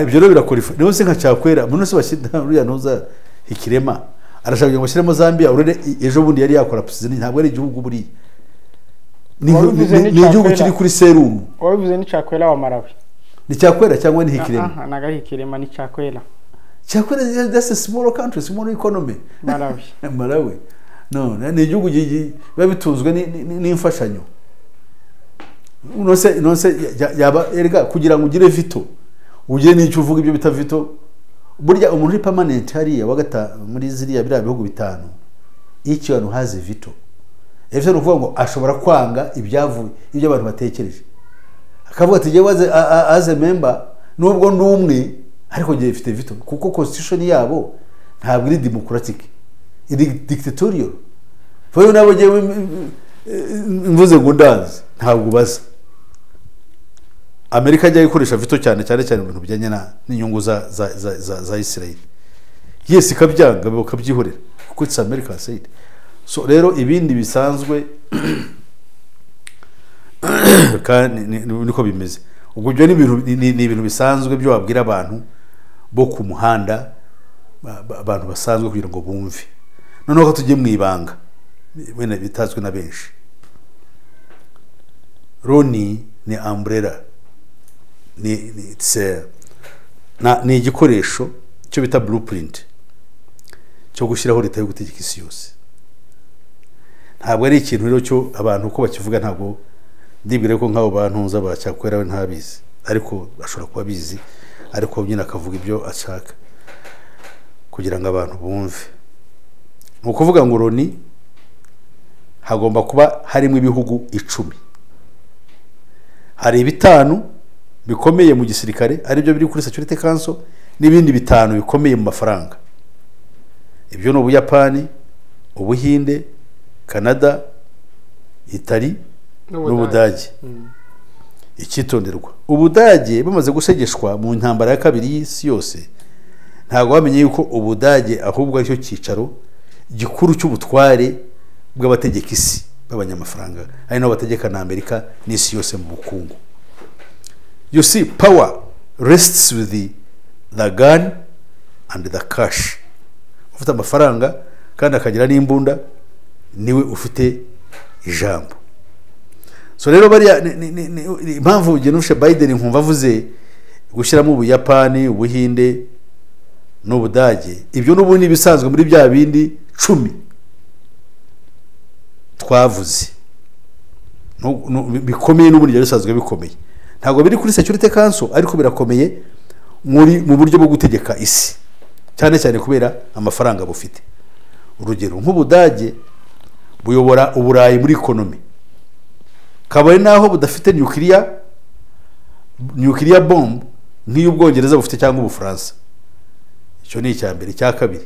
[SPEAKER 1] Ibyo rero biraqualify. Niyo se nka Chakwera umuntu wese bashyira uriya ntuza Hichilema arashaka kugira ngo ashyiremo Zambia urere. Ejo bundi yari yakora president, ntabwo ari igihugu buriya,
[SPEAKER 2] Wabivuze
[SPEAKER 1] ni
[SPEAKER 2] ni
[SPEAKER 1] igihugu
[SPEAKER 2] Chakwera.
[SPEAKER 1] kiri kuri serumu.
[SPEAKER 2] Wabivuze ni Chakwera wa Malawi.
[SPEAKER 1] Ni Chakwera cyangwa ni Hichilema?
[SPEAKER 2] Ah, ntabwo ari Hichilema, ni Chakwera.
[SPEAKER 1] Chakwera, that's a small country, small economy.
[SPEAKER 2] Malawi.
[SPEAKER 1] Malawi, no, ni igihugu biba bitunzwe n'imfashanyo. Nonse yaba erega kugira ngo ugire veto, ugire n'icyo uvuga, ibyo bita veto. Burya umuntu uri permanent hariya wa muri ziriya biriya bihugu bitanu, each one has a veto. Ivyo ni ukuvuga ngo ashobora kwanga ibyavuye, ibyo abantu batekereje, akavuga ati: "Jyewe as a member, nubwo ndi umwe, ariko njye mfite veto," kuko constitution yabo ntabwo iri democratic, iri dictatorial. Fayo nabo jyewe mvuze ngo ndanze, ntabwo baza. Amerika ajya ikoresha veto cyane cyane cyane mu bintu bijyanye n'inyungu za Israel. Yes, ikabyanga, bakabyihorera kuko it's America said so. Rero ibindi bisanzwe kandi niko bimeze. Ubwo ibyo ni ibintu bisanzwe byo wabwira abantu bo ku muhanda, abantu basanzwe, kugira ngo bumve. Noneho ko tujye mu ibanga wenda bitazwi na benshi, Loni ni umbrella, ni igikoresho cyo bita blueprint cyo gushyiraho leta yo gutegeka isi yose. Ntabwo ari ikintu rero cyo abantu uko bakivuga. Ntabwo ndibwira ko nk'abo bantu nza bacyakwera we ntabizi, ariko ashobora kuba abizi, ariko nyine akavuga ibyo ashaka kugira ngo abantu bumve. Ni ukuvuga ngo Loni hagomba kuba harimo ibihugu 10. Hari 5 bikomeye mu gisirikare, aribyo biri kuri Security Council, n'ibindi 5 bikomeye mu mafaranga. Ibyo ni Ubuyapani, Ubuhinde, Canada, Itali n'Ubudage. Icyitonderwa, Ubudage bamaze gusegeshwa mu ntambara ya kabiri y'isi yose, ntabwo bamenye yuko Ubudage ahubwo aricyo cyicaro gikuru cy'ubutware bw'abategeka isi b'abanyamafaranga, ari nabo bategeka na Amerika n'isi yose mu bukungu. You see, power rests with the gun and the cash. Ufite amafaranga kandi akagira n'imbunda niwe ufite ijambo. So rero bariya impamvu genushe Biden nkumva avuze gushyiramo Ubuyapani, Ubuhinde n'Ubudage, ibyo n'ubundi bisanzwe muri bya bindi 10 twavuze bikomeye, n'ubundi byari bisanzwe bikomeye. Ntabwo biri kuri Security Council, ariko birakomeye mu buryo bwo gutegeka isi, cyane cyane kubera amafaranga bufite. Urugero, nk'Ubudage buyobora Uburayi muri economy, kabone naho budafite nuclear bomb nk'iy'Ubwongereza bufite cyangwa Ubufaransa. Icyo ni icya mbere. Icya kabiri,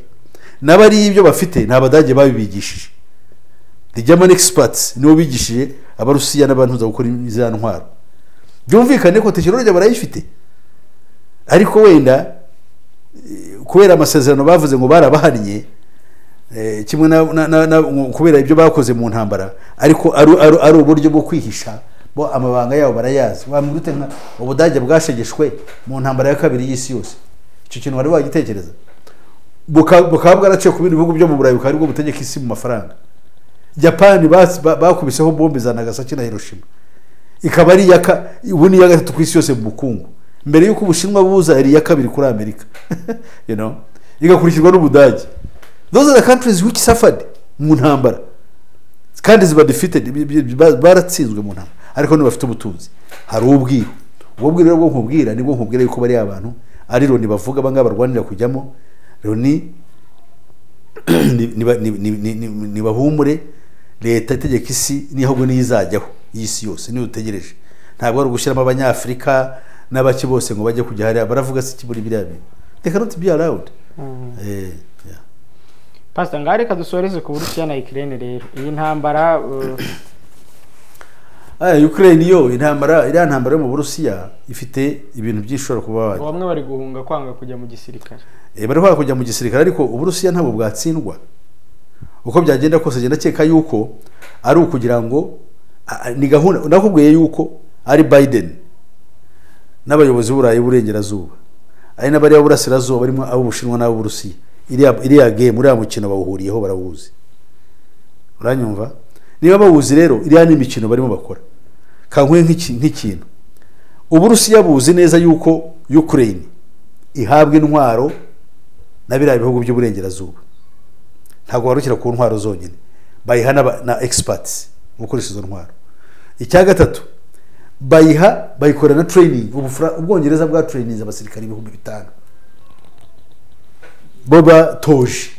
[SPEAKER 1] n'abari ibyo bafite ni Abadage babibigishije. The German experts nibo bigishije Abarusiya n'abantu za gukora izi ntwaro. Byumvikane ko tekinoloji barayifite, ariko wenda kubera amasezerano bavuze ngo barabahannye, kimwe na kubera ibyo bakoze mu ntambara, ariko ari uburyo bwo kwihisha. Bo amabanga yabo barayazi. Wambwira nka Ubudage bwashegeshwe mu ntambara ya kabiri y'isi yose, icyo kintu wari wagitekereza? Bukaba bwaraciye ku bindi bihugu byo mu Burayi, bukaba aribwo butegeka isi mu mafaranga. Japani bakubiseho bombe za Nagasaki na Hiroshima, ikaba ari ubu ni iya gatatu ku isi yose mu bukungu. Mbere y'uko Ubushinwa buza yari iya kabiri kuri Amerika, igakurikirwa n'Ubudage. Those are the countries which suffered mu ntambara kandi ziba defeated, baratsinzwe mu ntambara, ariko ntibafite ubutunzi. Hari ubwiru. Ubwo bwiru rero bwo nkubwira, nibwo nkubwira yuko bariya abantu ari Loni bavuga, abangaba barwanira kujyamo Loni, nibahumure, leta itegeka isi niho ahubwo niyo izajyaho y'isi yose, niyo utegereje. Ntabwo ari ugushyiramo Abanyafurika n'abaki bose ngo bajye kujya hariya. Baravuga se kiburi biriya bintu? They cannot be allowed. Yeah.
[SPEAKER 2] Pastor, ngaho reka dusoreze ku Burusiya na Ukraine rero, iyi ntambara.
[SPEAKER 1] Aya Ukraine yo, intambara, iriya ntambara yo mu Burusiya ifite ibintu byinshi ushobora kuba wajya.
[SPEAKER 2] Bamwe bari guhunga kwanga kujya mu gisirikare.
[SPEAKER 1] Bari kwanga kujya mu gisirikare, ariko Uburusiya ntabwo bwatsindwa uko byagenda kose. Genda akeka yuko ari ukugira ngo ni gahunda. Nakubwiye yuko ari Biden n'abayobozi b'Uburayi b'Uburengerazuba, ari n'abariya b'Uburasirazuba barimo ab'Ubushinwa n'ab'Uburusiya, iriya game, uriya mukino bawuhuriyeho, barawuzi. Uranyumva? Niba bawuzi rero, iriya ni imikino barimo bakora. Kankuye nk'ikintu, Uburusiya buzi neza yuko Ukraine ihabwa intwaro na biriya bihugu by'Uburengerazuba. Ntabwo barukira ku ntwaro zonyine, bayiha na experts mu gukoresha izo ntwaro. Icya gatatu, bayiha, bayikora na training. Ubwongereza bwa traininze abasirikari 5000 bo batoje.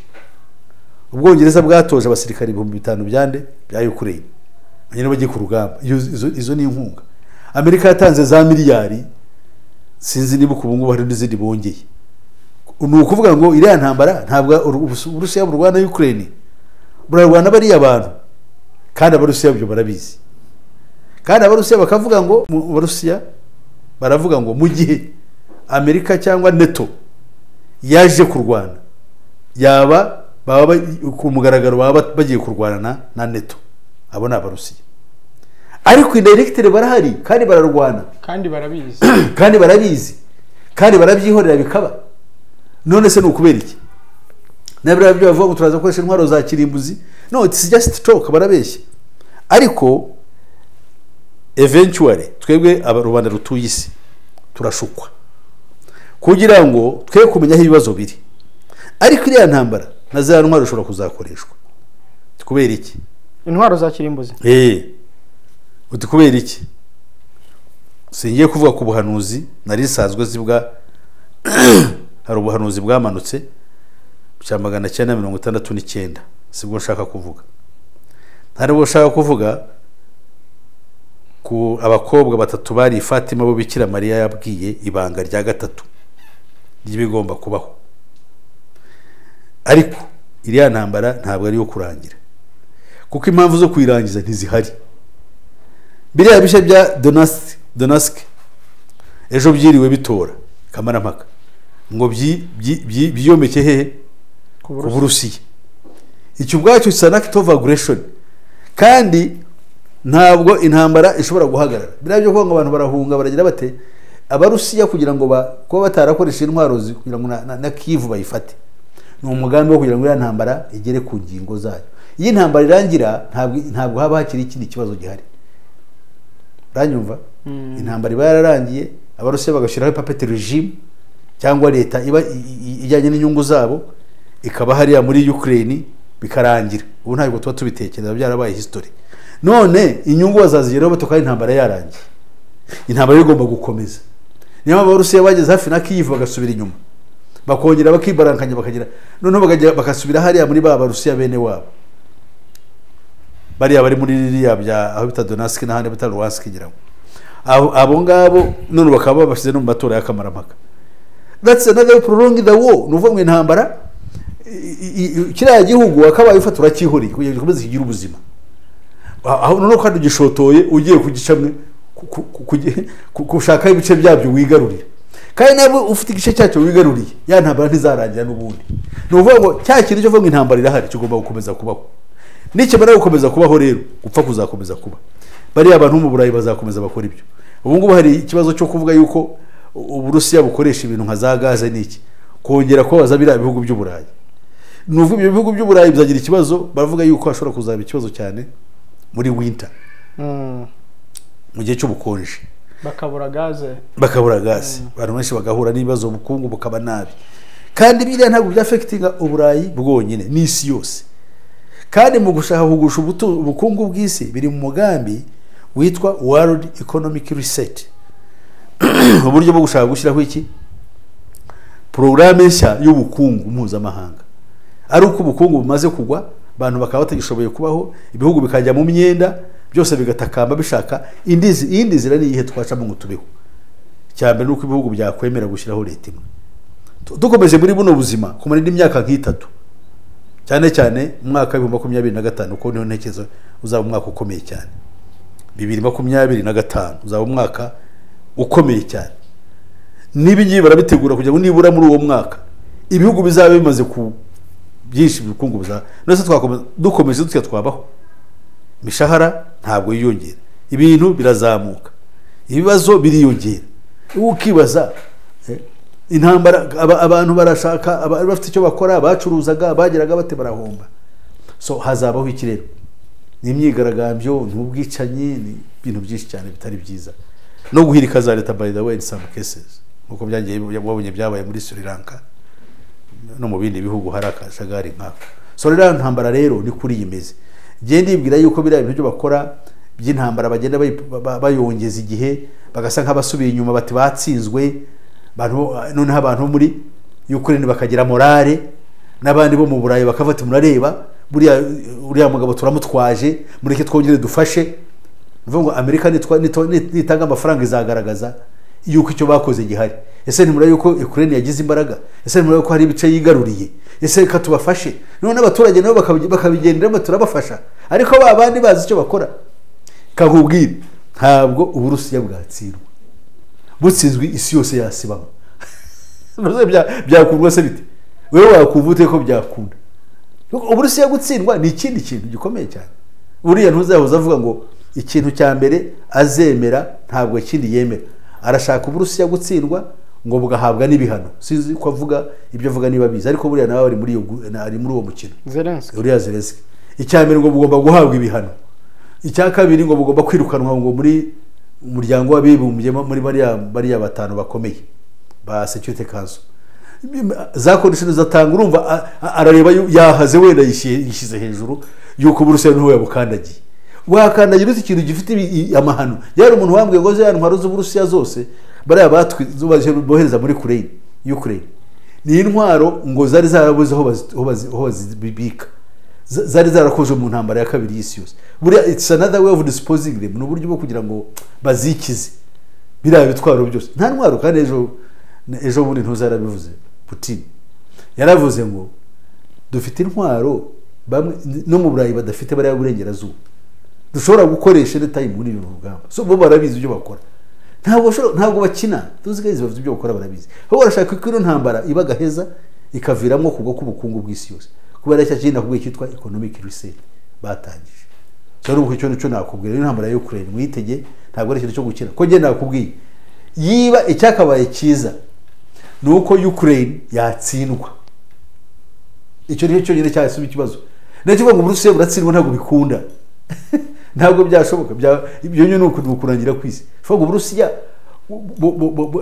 [SPEAKER 1] Ubwongereza bwatoje abasirikari 5000 byande bya Ukraine nyine bagiye ku rugamba. Izo ni inkunga. Amerika yatanze za miliyari, sinzi niba ubu ngubu hari n'izindi bongeye. Ni ukuvuga ngo iriya ntambara ntabwo Uburusiya burwana Ukraine, burarwana bariya bantu, kandi Abarusiya ibyo barabizi. Kandi Abarusiya bakavuga ngo, mu Barusiya baravuga ngo mu gihe Amerika cyangwa NATO yaje kurwana, yaba baba ku mugaragaro baba bagiye kurwana na NATO. Abo ni Abarusiya. Ariko indirectly barahari kandi bararwana,
[SPEAKER 2] kandi barabizi,
[SPEAKER 1] kandi barabizi, kandi barabyihorera bikaba. None se ni ukubera iki? Nabira byo bavuga ngo turaza gukoresha intwaro za kirimbuzi, no, it's just talk, barabeshya. Ariko eventually twebwe rubanda rutuye isi turashukwa kugira ngo twe kumenya aho ibibazo biri. Ariko iriya ntambara na za ntwaro ushobora kuzakoreshwa. Kubera iki?
[SPEAKER 2] Intwaro za kirimbuzi.
[SPEAKER 1] Uti kubera iki? Singiye kuvuga ku buhanuzi nari sanzwe zibwa. Hari ubuhanuzi bwamanutse cya 969, sibwo nshaka kuvuga. Hari ubwo nshaka kuvuga ku abakobwa batatu bari Fatima bo Bikira Mariya yabwiye ibanga rya gatatu ry'ibigomba kubaho. Ariko iriya ntambara ntabwo ari yo kurangira, kuko impamvu zo kuyirangiza ntizihari. Biriya bice bya Donetsk ejo byiriwe bitora kamarampaka ngo byiyomeke hehe? Ku Burusiya. Icyo ubwacyo is an act of aggression, kandi ntabwo intambara ishobora guhagarara. Biriya byo kuvuga ngo abantu barahunga baragira bate, Abarusiya kugira ngo kuba batarakoresha intwaro kugira ngo na Kiev bayifate, ni umugambi wo kugira ngo iriya ntambara igere ku ngingo zayo. Iyo intambara irangira ntabwo haba hakiri ikindi kibazo gihari. Uranyumva? Intambara iba yararangiye, Abarusiya bagashyiraho puppet regime cyangwa leta iba ijyanye n'inyungu zabo, ikaba hariya muri Ukraine, bikarangira. Ubu ntabwo tuba tubitekereza, byarabaye history. None inyungu bazazigeraho batuka intambara yarangiye. Intambara igomba gukomeza. Niyo mpamvu Abarusiya bageze hafi na Kiev bagasubira inyuma, bakongera bakibarankanya, bakagira noneho bakajya bakasubira hariya muri ba Barusiya bene wabo, bariya bari muri ririya bya aho bita Donetsk n'ahandi bita Luhansk, ngira ngo abo ngabo none bakaba babashyize no mu matora y'akamarampaka. That's another prolong the war. Ni ukuvuga ngo intambara kiriya gihugu wakabaye ufata uracyihoreye kugira ngo gikomeze kigire ubuzima, aho noneho kandi ugishotoye ugiye kugicamwe gushaka ibice byabyo wigarurira, kandi nawe ufite igice cyacyo wigaruriye, ya ntambara ntizarangira n'ubundi. Ni ukuvuga ngo cya kintu cyo kuvuga ngo intambara irahari kigomba gukomeza kubaho. Nikimara gukomeza kubaho rero, gupfa kuzakomeza kuba. Bariya abantu mu Burayi bazakomeza bakora ibyo. Ubu ngubu hari ikibazo cyo kuvuga yuko Uburusiya bukoresha ibintu nka za gaze n'iki, kongera kubabaza biriya bihugu by'Uburayi. Ni ukuvuga ibyo bihugu by'Uburayi bizagira ikibazo. Baravuga yuko hashobora kuzaba ikibazo cyane muri winter, mu gihe cy'ubukonje,
[SPEAKER 2] bakabura gaze,
[SPEAKER 1] bakabura gaze, abantu benshi bagahura n'ibibazo, ubukungu bukaba nabi. Kandi biriya ntabwo byaffectinga Uburayi bwonyine, n'isi yose. Kandi mu gushaka kugusha ubukungu bw'isi biri mu mugambi witwa World Economic Reset, uburyo bwo gushaka gushyiraho iki porogaramu nshya y'ubukungu mpuzamahanga. Ari uko ubukungu bumaze kugwa, abantu bakaba batagishoboye kubaho, ibihugu bikajya mu myenda, byose bigatakamba bishaka indi nzira. Ni iyihe twacamo ngo tubeho? Icya mbere ni uko ibihugu byakwemera gushyiraho leta imwe. Dukomeje muri buno buzima kumara indi myaka nk'itatu, cyane cyane mu mwaka wa 2025, kuko niho ntekereza uzaba umwaka ukomeye cyane. 2025 uzaba umwaka ukomeye cyane. N'ibi ngibi barabitegura kugira ngo nibura muri uwo mwaka ibihugu bizaba bimaze ku byinshi ubukungu buzaba. None se twakomeza dukomeje dutya twabaho? Imishahara ntabwo yiyongera, ibintu birazamuka, ibibazo biriyongera. Ukibaza intambara, abantu barashaka, bafite icyo bakora, bacuruzaga, bageraga bate, barahomba. So hazabaho iki rero? Ni imyigaragambyo, ni ubwicanyi, ni ibintu byinshi cyane bitari byiza, no guhirika za leta, by the way, in some cases, nkuko byagiye wabonye byabaye muri Sri Lanka no mu bindi bihugu hari akajagari nkako. So rero ntambara rero ni kuri iyi imeze. Njye ndibwira yuko biriya bintu byo bakora by'intambara bagenda bayongeza igihe, bagasa nk'abasubiye inyuma bati batsinzwe abantu, noneho abantu bo muri Ukraine bakagira morale, n'abandi bo mu Burayi bakafata, murareba buriya uriya mugabo turamutwaje, mureke twongere dufashe. Ni ukuvuga ngo Amerika nitanga amafaranga izagaragaza yuko icyo bakoze gihari. Ese ntimureba yuko Ukraine yagize imbaraga? Ese ntimureba yuko hari ibice yigaruriye? Ese reka tubafashe. None n'abaturage nabo bakabigenderamo, turabafasha. Ariko ba bandi bazi icyo bakora. Kakubwira, ntabwo Uburusiya bwatsindwa. Butsinzwe isi yose yasibamo. Mbese byakundwa se bite? Wewe wakumva ute ko byakunda? Uburusiya gutsindwa ni ikindi kintu gikomeye cyane. Buriya ntuzahoza avuga ngo Ikintu cya mbere azemera, ntabwo ikindi yemera, arashaka Uburusiya gutsindwa ngo bugahabwa n'ibihano. Sinzi ko avuga ibyo avuga niba bizi, ariko buriya nawe ari muri ari muri uwo mukino.
[SPEAKER 2] Zelensky,
[SPEAKER 1] uriya Zelensky, icya mbere ngo bugomba guhabwa ibihano, icya kabiri ngo bugomba kwirukanwa ngo muri umuryango w'abibumbye, muri bariya batanu bakomeye ba Security Council, za conditions zatanga. Urumva arareba yahaze, wenda yishyize hejuru yuko Uburusiya niho yabukandagiye. Wakandagira ute ikintu gifite amahano? Yari umuntu wambwiye ngo ziriya ntwaro z'Uburusiya zose bariya batwi bohereza muri Ukraine ni intwaro ngo zari zarabuze aho bazibika, zari zarakoze mu ntambara ya kabiri y'isi yose. Buriya it's another way of disposing them, ni uburyo bwo kugira ngo bazikize biriya bitwaro byose. Nta ntwaro. Kandi ejo bundi ntuzarabivuze, Putin yaravuze ngo dufite intwaro bamwe no mu Burayi badafite, bariya burengerazuba, dushobora gukoresha anytime muri ibi rugamba. So bo barabizi ibyo bakora, ntabwo bakina. Tuzi guys bafite ibyo bakora, barabizi. Aho barashaka ko ino ntambara iba gaheza, ikaviramo kugwa k'ubukungu bw'isi yose, kubera cya kintu nakubwiye cyitwa economic reset batangije. So n'ubu icyo nicyo nakubwira, intambara ya Ukraine mwitege, ntabwo ari ikintu cyo gukina. Ko njye nakubwiye, yiba icyakabaye cyiza ni uko Ukraine yatsindwa, icyo nicyo cyonyine cyasuba ikibazo. Nacyo ngo Uburusiya buratsindwa, ntabwo bikunda, ntabwo byashoboka. Ibyo nyine ni ukurangira ku isi. Ushobora Uburusiya,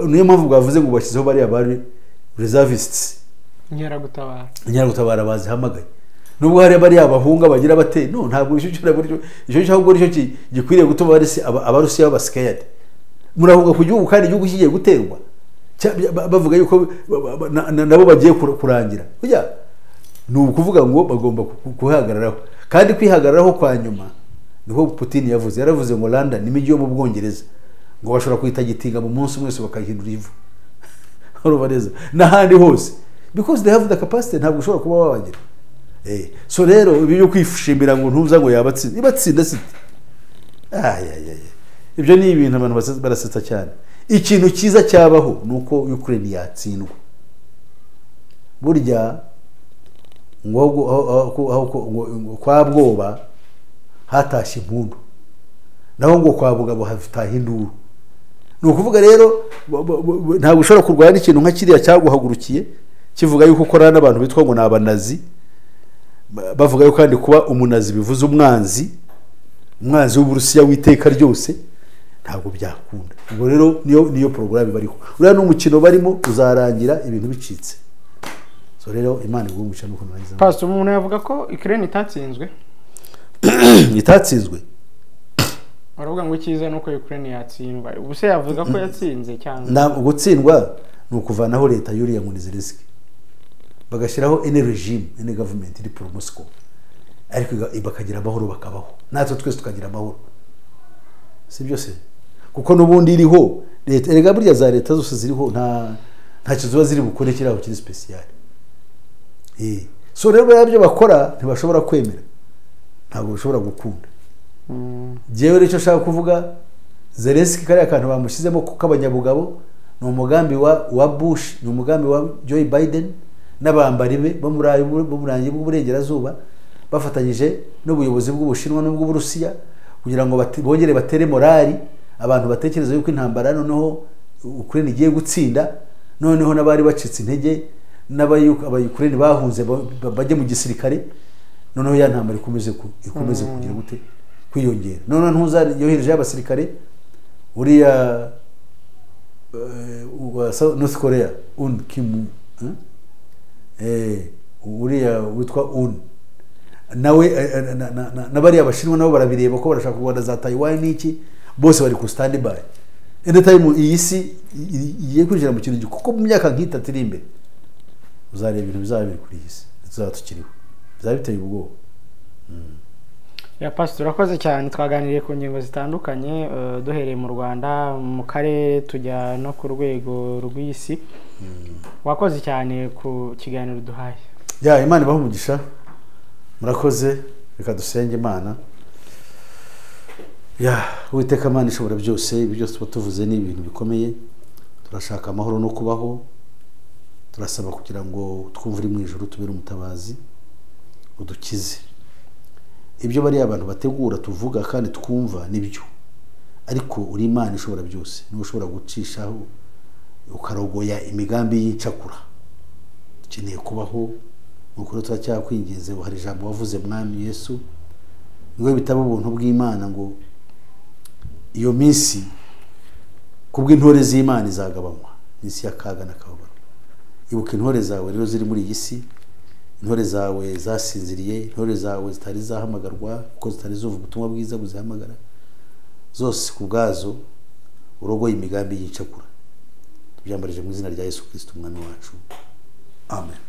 [SPEAKER 1] niyo mpamvu bwavuze ngo bashyizeho bariya bari reservists,
[SPEAKER 2] inkeragutabara.
[SPEAKER 1] Inkeragutabara bazihamagaye, nubwo hari bariya bahunga bagira bate. No, ntabwo icyo ahubwo nicyo gikwiriye gutuma Abarusiya baba scared. Murahunga ku gihugu kandi igihugu kigiye guterwa, bavuga yuko nabo bagiye kurangira. Ni ukuvuga ngo bagomba kuhagararaho, kandi kwihagararaho kwa nyuma niho Putin yavuze. Yaravuze ngo London, imijyi yo mu Bwongereza, ngo bashobora kuyitagitinga mu munsi umwe wese bakayihindura ivu. Urumva neza, n'ahandi hose, because they have the capacity, ntabwo ushobora kuba wabagira. So rero ibi byo kwishimira ngo ntuza ngo yabatsinda, ibatsinda site, ibyo ni ibintu abantu barasetsa cyane. Ikintu cyiza cyabaho ni uko Ukraine yatsindwa. Burya ngo kwa bwoba hatashye impundu, naho ngo kwa bugabo hataha induru. Ni ukuvuga rero ntabwo ushobora kurwanya ikintu nka kiriya cyaguhagurukiye kivuga yuko ukorana n'abantu bitwa ngo ni abanazi, bavuga yuko kandi kuba umunazi bivuze umwanzi, umwanzi w'Uburusiya w'iteka ryose, ntabwo byakunda. Ubwo rero niyo porogaramu bariho, uriya ni umukino barimo, uzarangira ibintu bicitse. So rero Imana iguhe umugisha nuko nurangiza.
[SPEAKER 2] Pastor, umuntu yavuga ko Ukraine itatsinzwe?
[SPEAKER 1] Itatsinzwe?
[SPEAKER 2] Baravuga ngo icyiza ni uko Ukraine yatsindwa. Ubu se yavuga ko yatsinze cyangwa?
[SPEAKER 1] Gutsindwa ni ukuvanaho leta yuriya ngo ni Zelensky, bagashyiraho any regime, any government iri pro Moscow, ariko bakagira amahoro, bakabaho, natwe twese tukagira amahoro. Si byose, kuko n'ubundi iriho leta, erega burya za leta zose ziriho ntacyo ziba ziri bukore kiriya kiri special. So rero buriya byo bakora ntibashobora kwemera, ntabwo bishobora gukunda. Njyewe icyo nshaka kuvuga, Zelensky kariya kantu bamushyizemo kuko abanyabugabo ni umugambi wa Bush, ni umugambi wa Joe Biden n'abambari be bo muri bw'uburengerazuba, bafatanyije n'ubuyobozi bw'Ubushinwa n'ubw'Uburusiya, kugira ngo bongere batere morali abantu batekereza yuko intambara noneho Ukraine igiye gutsinda, noneho n'abari bacitse intege n'abayukraine bahunze bajye mu gisirikare, noneho ya ntambara ikomeze kugira gute, kwiyongera. Noneho ntuza yohereje abasirikare uriya wa North Korea, Un Kim, uriya witwa Un, nawe n'abariya Abashinwa nabo barabireba ko barashaka kurwana za Taiwan n'iki, bose bari ku stand by anytime. Iyi si igiye kwinjira mu kintu, kuko mu myaka nk'itatu iri imbere uzareba ibintu bizaba biri kuri iyi si tuzaba tukiriho, bizaba biteye ubwoba.
[SPEAKER 2] Ya Pastor, urakoze cyane. Twaganiriye ku ngingo zitandukanye, duhereye mu Rwanda, mu karere, tujya no ku rwego rw'isi. Wakoze cyane ku kiganiro duhaye.
[SPEAKER 1] Ya, Imana ibahe umugisha, murakoze. Reka dusenge Imana. Ya Uwiteka Imana ishobora byose, ibi byose tuba tuvuze ni ibintu bikomeye. Turashaka amahoro no kubaho, turasaba kugira ngo twumve uri mu ijuru, tubere umutabazi, udukize. Ibyo bariya abantu bategura tuvuga kandi twumva nibyo, ariko uri Imana ishobora byose, niwe ushobora gucishaho ukarogoya imigambi y'incakura. Dukeneye kubaho. Nuko turacyakwinginze, hari ijambo wavuze Mwami Yesu, niwe bitaba ubuntu bw'Imana ngo iyo minsi kubw'intore z'Imana izagabanywa, iminsi y'akaga n'akababaro. Ibuka intore zawe rero ziri muri iyi si, intore zawe zasinziriye, intore zawe zitari zahamagarwa kuko zitari zuva ubutumwa bwiza buzihamagara, zose ku bwazo urogoye imigambi y'incakura. Tubyambarije mu izina rya Yesu Kristo Umwami wacu, amen.